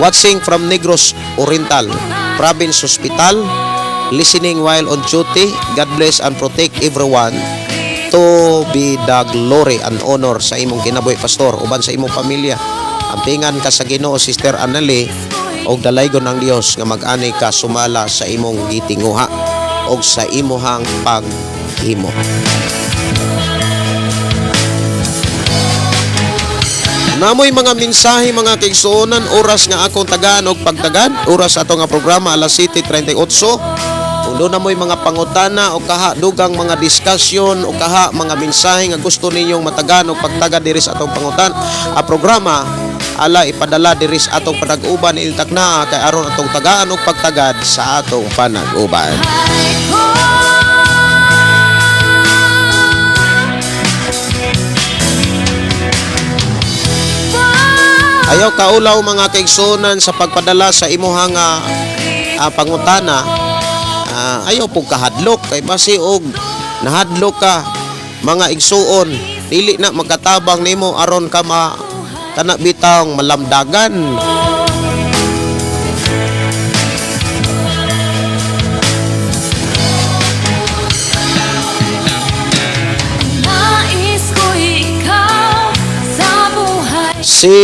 Watching from Negros Oriental Province Hospital, listening while on duty. God bless and protect everyone. To be the glory and honor sa imong kinabuhi, Pastor, uban sa imong pamilya." Ampingan ka sa Ginoo, Sister Anali, og dalaygon ang Dios nga mag-ani ka sumala sa imong gitinguha og sa imuhang paghimo. Namoy mga mensahe, mga kaigsuonan, oras nga akong tagaan og pagtagad, oras ato nga programa alas 7:38. Kung doon na mo'y mga pangutana o kaha dugang mga diskusyon o kaha mga mensahe nga gusto ninyong matagaan og pagtagad diri sa atong pangutan a programa, ala ipadala diri sa atong panag-uban itakna kay aron atong tagaan og pagtagad sa atong panag-uban. Ayaw kaulaw, mga kaigsunan, sa pagpadala sa imuhang pangutana. Ayaw pong kahadlok kay basi og nahadlok ka, mga igsuon, dili na magkatabang nimo aron ka ma kana bitang malamdagan. Nais ko'y ikaw sa buhay. Si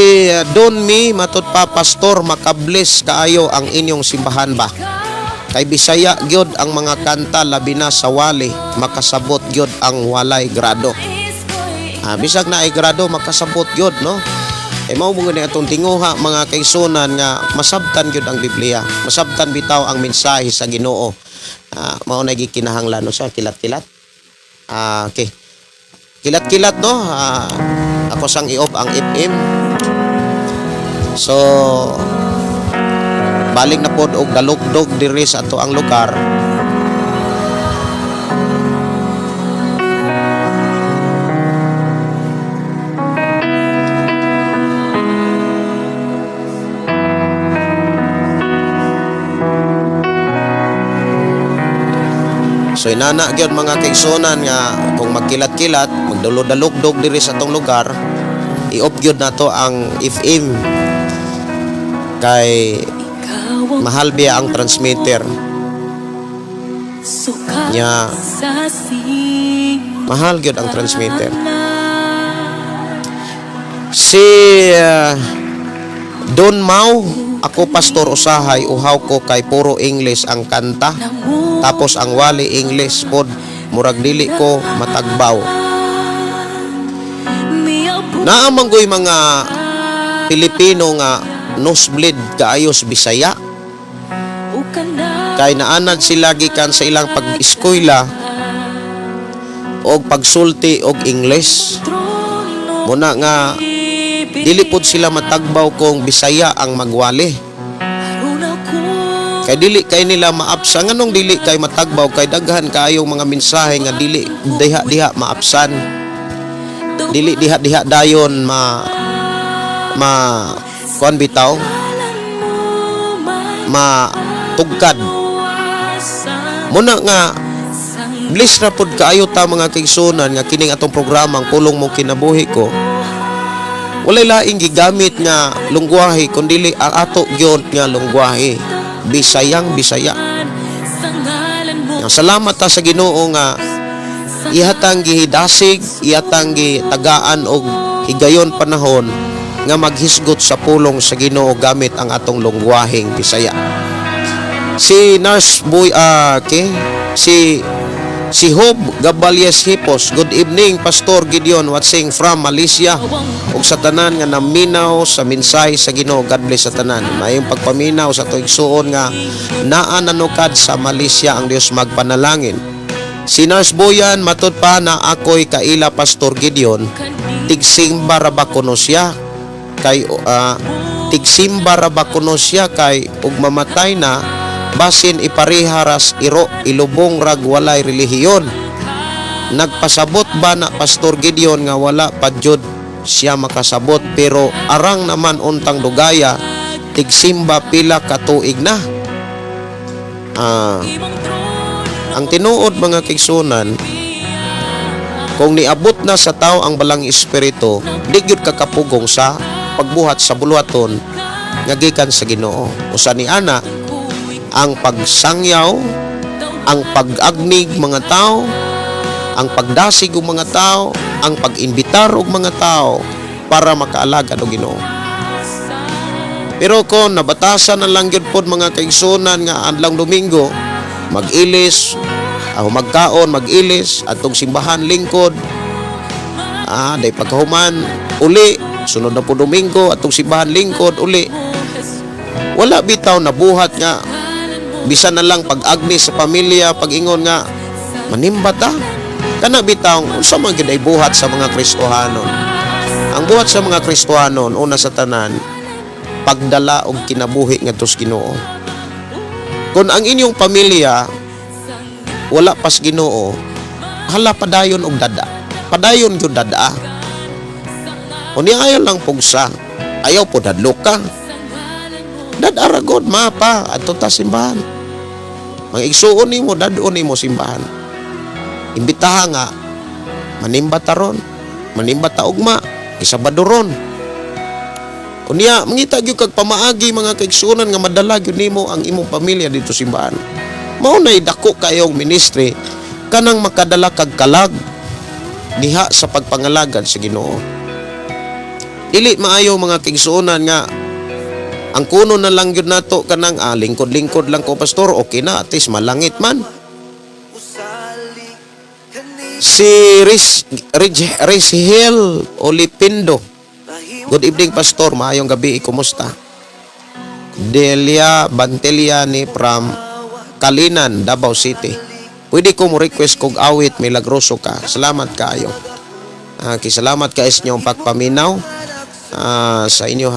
Don Mi, matud pa, "Pastor, makabless kaayo ang inyong simbahan ba? Kay Bisaya gyud ang mga kanta, labi na sa wali, makasabot gyud ang walay grado." Nais ko'y Bisag na ay grado, makasabot gyud, no? Eh mao mo gani atong tinguha, mga kaigsunan, nga masabtan gyud ang Biblia. Masabtan bitaw ang mensahe sa Ginoo. Mao na gikinahanglan, no, sa kilat-kilat. Okay. Kilat-kilat, no. Ako sang i-off ang FM. So balik na pod og dalugdog diri sa ato ang lugar. So inana gyud, mga kaigsunan, nga kung magkilat-kilat, magdalo-dalugdog diri sa atong lugar, i-off gyud nato ang FM kay ikaw ang mahal biya ang transmitter. Sukat Nya. sa sing Mahal gyud ang transmitter. Si Don Mau, "Ako, Pastor, usahay uhaw ko kay puro English ang kanta. Tapos ang wali English pod, murag dili ko matagbaw." Naa man goy mga Pilipino nga nosebleed kaayo sa Bisaya kay naanad sila gikan sa ilang pag-eskwela og pagsulti og English. Muna nga dili pod sila matagbaw kung Bisaya ang magwali. Kay dili kay nila maapsan. Nganong dili kay matagbaw? Kay daghan kaayong mga mensahe nga dili diha diha maapsan. Dili diha diha dayon ma ma kuan bitaw, ma tugkad. Muna nga bless ra pod kaayo ta, mga kaigsunan, nga kining atong programang Pulong Mo Kinabuhi Ko, walay laing gigamit nga lungwahe kundili ang ato gyud nga lungwahe. Bisayang Bisaya. Nga salamat ta sa Ginoo nga ihatang gihidasig, ihatang gitagaan og higayon panahon nga maghisgot sa pulong sa Ginoo gamit ang atong lungwaheng Bisaya. Si Nurse Boy, okay? Si si Hob Gabalyes Hipos, good evening, Pastor Gideon, watching from Malaysia. Ug sa tanan nga naminaw sa mensahe sa Ginoo, God bless sa tanan. Mayong pagpaminaw sa atong igsuon nga naa nanukad sa Malaysia, ang Dios magpanalangin. Si Nurse Boyan, matud pa na ako'y kaila, Pastor Gideon, tigsimba ra ba kuno siya kay tigsimba ra ba kuno siya kay ug mamatay na, basin ipareha ras iro, ilubong rag walay relihiyon. Nagpasabot ba na, Pastor Gideon, nga wala pa jud siya makasabot, pero arang naman untang dugaya tigsimba, pila ka tuig na? Ang tinuod, mga kaigsuonan, kung niabot na sa tao ang Balang Espiritu, di gyud ka kapugong sa pagbuhat sa buluhaton nga gikan sa Ginoo. Usa ni ana ang pagsangyaw, ang pag-agnig mga tao, ang pagdasig og mga tao, ang pag-imbitar og mga tao para makaalagad og Ginoo. Pero kung nabatasan na lang gyud pod, mga kaigsuonan, nga adlawng Domingo mag-ilis, magkaon, mag-ilis atong simbahan, lingkod, day pagkahuman uli, sunod na po Domingo, atong simbahan, lingkod uli, wala bitaw na buhat nga bisan na lang pag-agni sa pamilya, pag-ingon nga manimba ta, kana bitaw unsa man gyud ay buhat sa mga Kristohanon. Ang buhat sa mga Kristohanon, una sa tanan, pagdala og kinabuhi ngadto sa Ginoo. Kung ang inyong pamilya wala pas Ginoo, hala, padayon og dada, padayon gyud dada. Unya ayaw lang pugsa, ayaw po dadlok ka, dad-a ra god, mapa adto ta simbahan. Mga igsuon nimo, dad-on nimo simbahan, imbitaha nga manimba ta ron, manimba ta ugma, Sabado ron. Unya mangita gyud kag pamaagi, mga kaigsuonan, nga madala gyud nimo ang imong pamilya dito simbahan. Mao nay dako kayong ministry, kanang makadala kag kalag diha sa pagpangalagad sa Ginoo. Dili maayo, mga kaigsuonan, nga ang kuno na lang gyud nato kanang lingkod-lingkod lang ko, pastor, okay na, at least malangit man. Si Riz, Riz, Rizhel Olipindo. Good evening, Pastor. Maayong gabi. Kumusta? Delia Bantelia ni from Kalinan, Davao City. Pwede ko mo request kog awit "Milagroso Ka". Salamat kaayo. Kisalamat kay sa inyong pagpaminaw sa inyong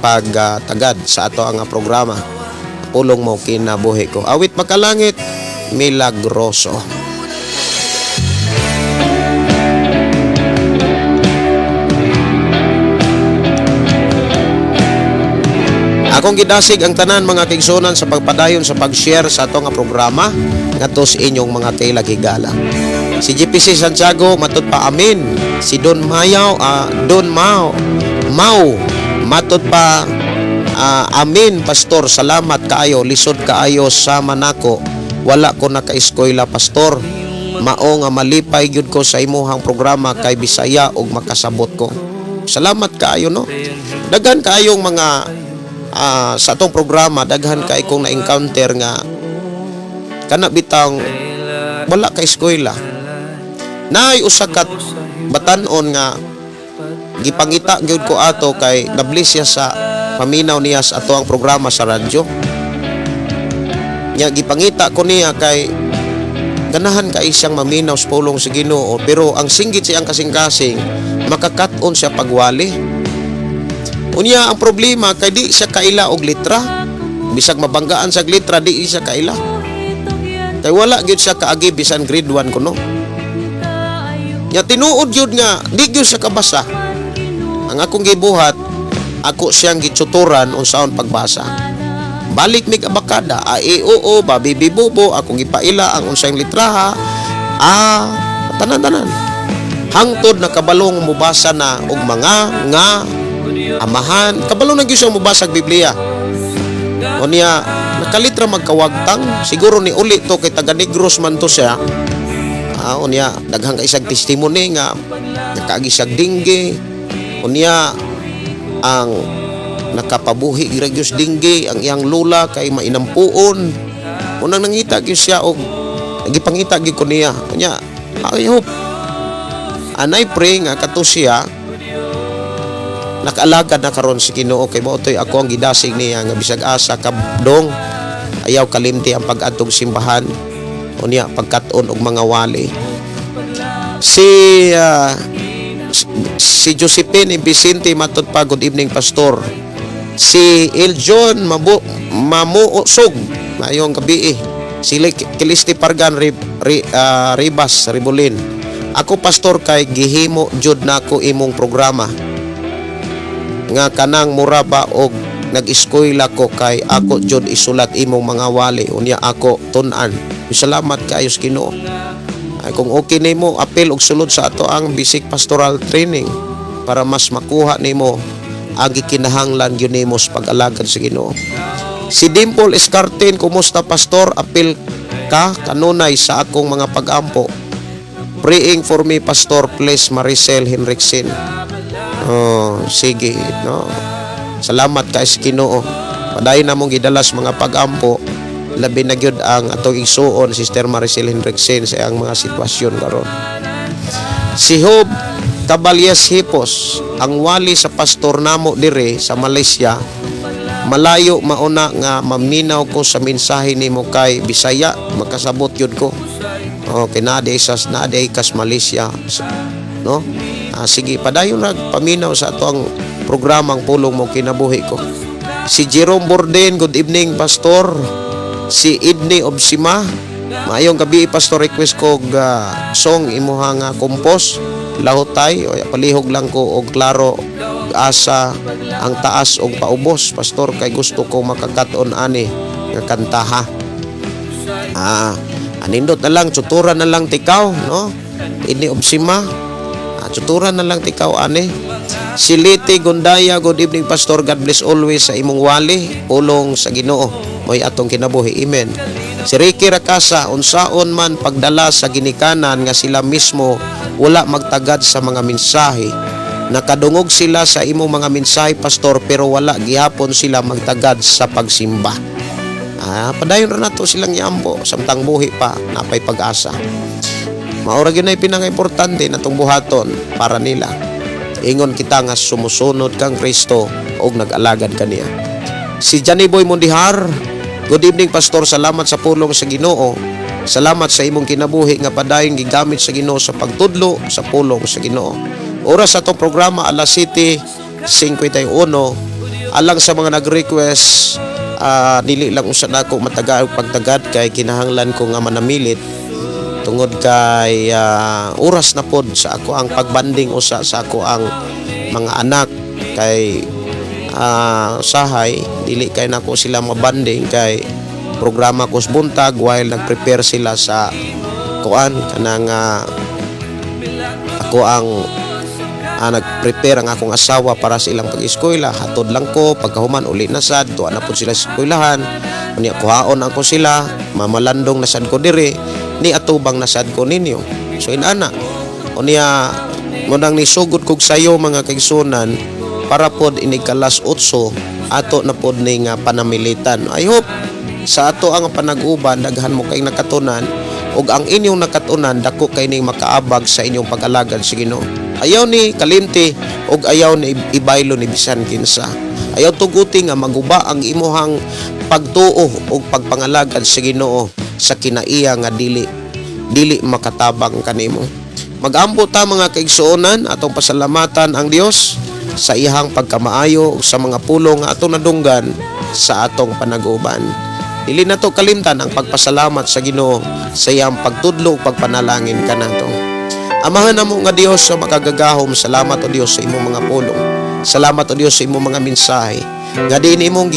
pagtagad sa ato ang programa. Pulong Mo Kinabuhi Ko. Awit Makalangit, "Milagroso". Akong gidasig ang tanan, mga kaigsuonan, sa pagpadayon sa pag-share sa ato nga programa ngadto sa inyong mga kailag higala. Si GPC Santiago, matud pa, amin. Si Don Mayaw, Don Mao, Mau, matud pa, amin, Pastor, salamat kaayo, lisod kaayo sa manako. Wala ko naka-eskwela, Pastor. Mao nga malipay gyud ko sa imuhang programa kay Bisaya ug makasabot ko. Salamat kaayo, no. Daghan kaayong mga sa atong programa, daghan kay kong na-encounter nga kana bitang wala ka eskwela. Naay usa ka batan-on nga gipangita gyud ko ato kay nablis siya sa paminaw niya sa ato ang programa sa radyo. Nya gipangita ko niya kay ganahan kay siyang maminaw sa pulong sa Ginoo, pero ang singgit siyang kasing-kasing makakat-on siya pagwali. Unya ang problema kay di siya kaila og litra. Bisag mabanggaan sa litra, di siya kaila. Kay wala gyud siya kaagi bisan grade 1 kuno. Nya tinuod gyud nga di gyud siya kabasa. Ang akong gibuhat, ako siyang gitutoran unsaon pagbasa. Balik mig abakada, a e o o ba bi bi bo bo, akong gipaila ang unsang litraha, a tanan-tanan. Hangtod nakabalong mubasa na og mga nga amahan, kabalo na gyud siya mubasa og Biblia. Unya nakalit ra magkawagtang, siguro ni uli to kay taga Negros man to siya. Unya daghang kay isang testimony nga nakaagi siyag dengue. Unya ang nakapabuhi ra gyud sa dengue ang iyang lola kay mainampuon. Unang nangita gyud siya og nagipangita gyud ko niya. Unya I hope and I pray nga kato siya nakaalagad na karon sa Ginoo, kay mao toy ako ang gidasig niya nga bisag asa ka dong, ayaw kalimti ang pag-adtog simbahan, unya pagkat-on og mga wali. Si Josephine Vicente matud pa, "Good evening, Pastor." Si Eljon Mabu Mamuusog, maayong gabi. Si Kilisti Pargan Ribas Ribulin, "Ako, Pastor, kay gihimo jud nako imong programa nga kanang mura ba og nag-eskwela ko, kay ako jud isulat imong mga wali, unya ako tun-an. Salamat kaayo sa Ginoo." Ay, kung okay nimo, apil og sulod sa ato ang basic pastoral training para mas makuha nimo ang gikinahanglan gyud nimo sa pag-alagad sa Ginoo. Si Dimple Escartin, "Kumusta, Pastor? Apil ka kanunay sa akong mga pag-ampo. Praying for me, Pastor, please, Maricel Henriksen." Oh, sige, no. Salamat kay sa Ginoo. Padayon namong gidala sa mga pag-ampo, labi na gyud ang atong igsuon, Sister Maricel Henriksen, sa iyang mga sitwasyon karon. Si Hob Caballes Hipos, "Ang wali sa pastor namo dire sa Malaysia, malayo mauna nga maminaw ko sa mensahe nimo kay Bisaya, makasabot yun ko." Okay, naa sa naa kas Malaysia, no? Ah, sige, padayon ra paminaw sa ato ang programang Pulong Mo Kinabuhi Ko. Si Jerome Borden, "Good evening, Pastor." Si Idney Obsima, "Maayong gabi, Pastor, request ko og song imuha nga compose, Lahutay, o palihog lang ko og klaro asa ang taas og paubos, Pastor, kay gusto ko makakaton ani nga kantaha." Ah, anindot na lang, tuturan na lang tikaw, no? Idney Obsima, tuturan na lang tikaw ani. Si Liti Gundaya, "Good evening, Pastor. God bless always sa imong wali. Pulong sa Ginoo. Mo'y atong kinabuhi. Amen." Si Ricky Rakasa, "Unsaon man pagdala sa ginikanan nga sila mismo wala magtagad sa mga mensahe? Nakadungog sila sa imong mga mensahe, Pastor, pero wala gihapon sila magtagad sa pagsimba." Ah, padayon ra nato silang iampo samtang buhi pa, napay pag-asa. Maura gyud na pinaka-importante natong buhaton para nila. Ingon kita nga sumusunod kang Kristo og nag-alagad kaniya. Si Johnny Boy Mundihar, "Good evening, Pastor, salamat sa pulong sa Ginoo. Salamat sa imong kinabuhi nga padayon gigamit sa Ginoo sa pagtudlo sa pulong sa Ginoo." Oras sa atong programa, alas 7:51. Alang sa mga nag-request, dili lang usa nako mataga og pagtagad kay kinahanglan ko nga manamilit tungod kay oras na pod sa ako ang pagbanding usa sa ako ang mga anak, kay sahay dili kay nako sila mabanding kay programa ko sa buntag while nag-prepare sila sa kuan kanang ako ang nag-prepare ang akong asawa para sa ilang pag-eskwela. Hatod lang ko, pagkahuman uli na sad, tuwa na pod sila sa eskwelahan, unya kuhaon ako sila, mamalandong na sad ko diri, ni atubang na sad ko ninyo. So inana, unya munang nisugod kog sayo, mga kaigsunan, para pod inig kalas 8 ato na pod ning panamilitan. I hope sa ato ang panag-uban, daghan mo kay nakatunan ug ang inyong nakatunan dako kay ning makaabag sa inyong pag-alagad sa Ginoo. Ayaw ni kalimti ug ayaw ni ibaylo ni bisan kinsa. Ayaw tuguti nga maguba ang imuhang pagtuo ug pagpangalagad sa Ginoo sa kinaiya nga dili dili makatabang kanimo. Magampo ta, mga kaigsuonan, atong pasalamatan ang Dios sa iyang pagkamaayo ug sa mga pulong nga atong nadunggan sa atong panag-uban. Dili nato kalimtan ang pagpasalamat sa Ginoo sa iyang pagtudlo ug pagpanalangin kanato. Amahan namo nga Dios sa makagagahom, salamat o Dios sa imong mga pulong. Salamat o Dios sa imong mga mensahe. Nga diin imong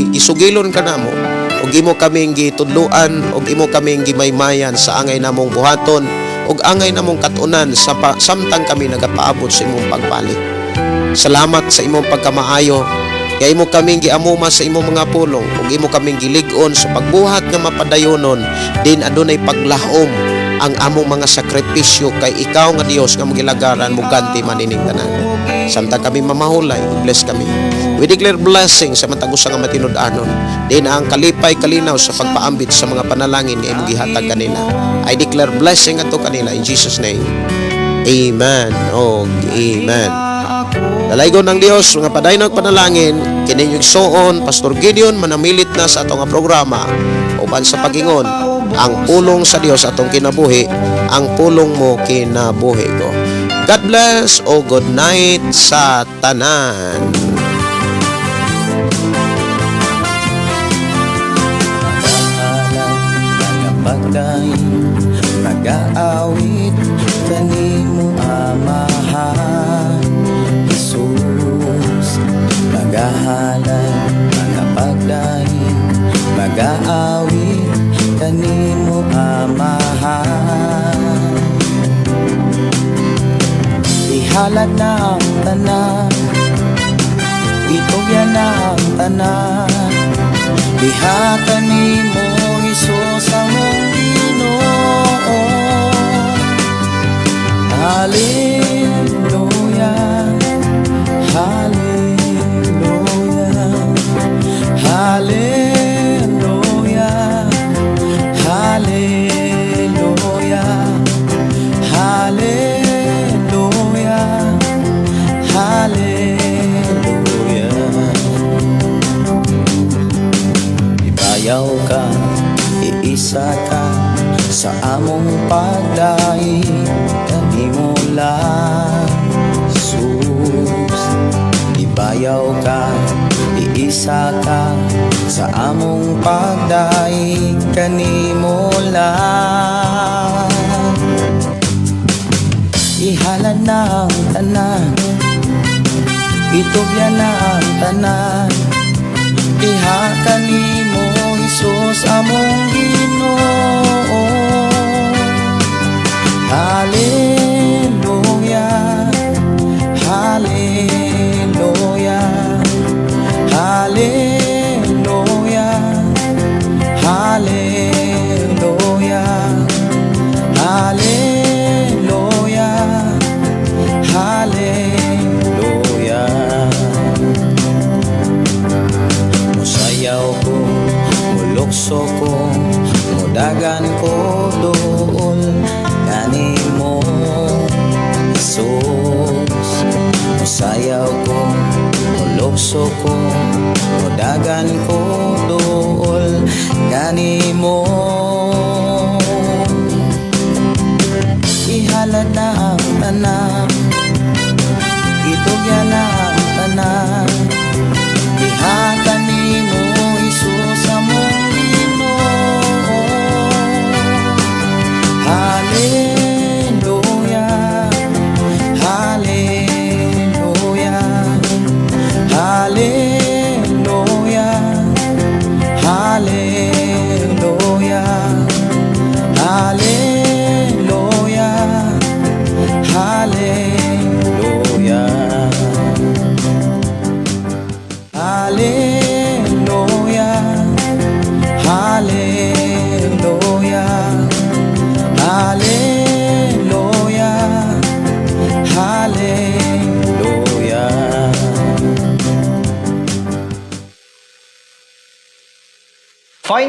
gisugilon kanamo ug imo kaming gitudluan ug imo kaming gimaymayan sa angay namong buhaton ug angay namong katunan samtang kami nagapaabot sa imong pagbalik. Salamat sa imong pagkamaayo. Kay imo kaming giamuma sa imong mga pulong ug imo kaming gilig-on sa pagbuhat nga mapadayonon din adunay paglahom ang among mga sakripisyo, kay ikaw nga Dios nga among gilagaran muganti man ining tanan. Samtang kami mamahulay, bless kami. We declare blessing sa matag usa nga matinud-anon. Din ang kalipay, kalinaw sa pagpaambit sa mga panalangin nga imong gihatag kanila. I declare blessing ato kanila in Jesus' name. Amen. Oh, amen. Dalaygon ng Dios, mga padayon ng panalangin, kini inyong igsuon, Pastor Gideon, manamilit na sa atong nga programa uban sa pagingon, ang pulong sa Dios atong kinabuhi, ang pulong mo kinabuhi ko. God bless o good night sa tanan. Mga pagdaig, magaawit kanimo, Amahan Jesus. Magahalay, mga pagdaig, magaawit kanimo, Amahan. Ihalad na ang tanan, itugyan na ang tanan. Diha kanimo, Hesus, among Ginoo. Hallelujah, Hallelujah, Hallelujah, Hallelujah, Hallelujah, Hallelujah. Ibayaw ka, iisa ka sa among pagdaig kanimo lang, Jesus. Ibayaw ka, iisa ka sa among pagdaig kanimo lang. Ihalad na ang tanan, itugyan na ang tanan. Diha kanimo, Hesus, among Ginoo. Hallelujah, Hallelujah, Hallelujah, Hallelujah, Hallelujah, Hallelujah. Musayaw ko, mulukso ko, mudagan ko dool kanimo, Jesus. Musayaw ko, mulukso ko, mudagan ko dool kanimo.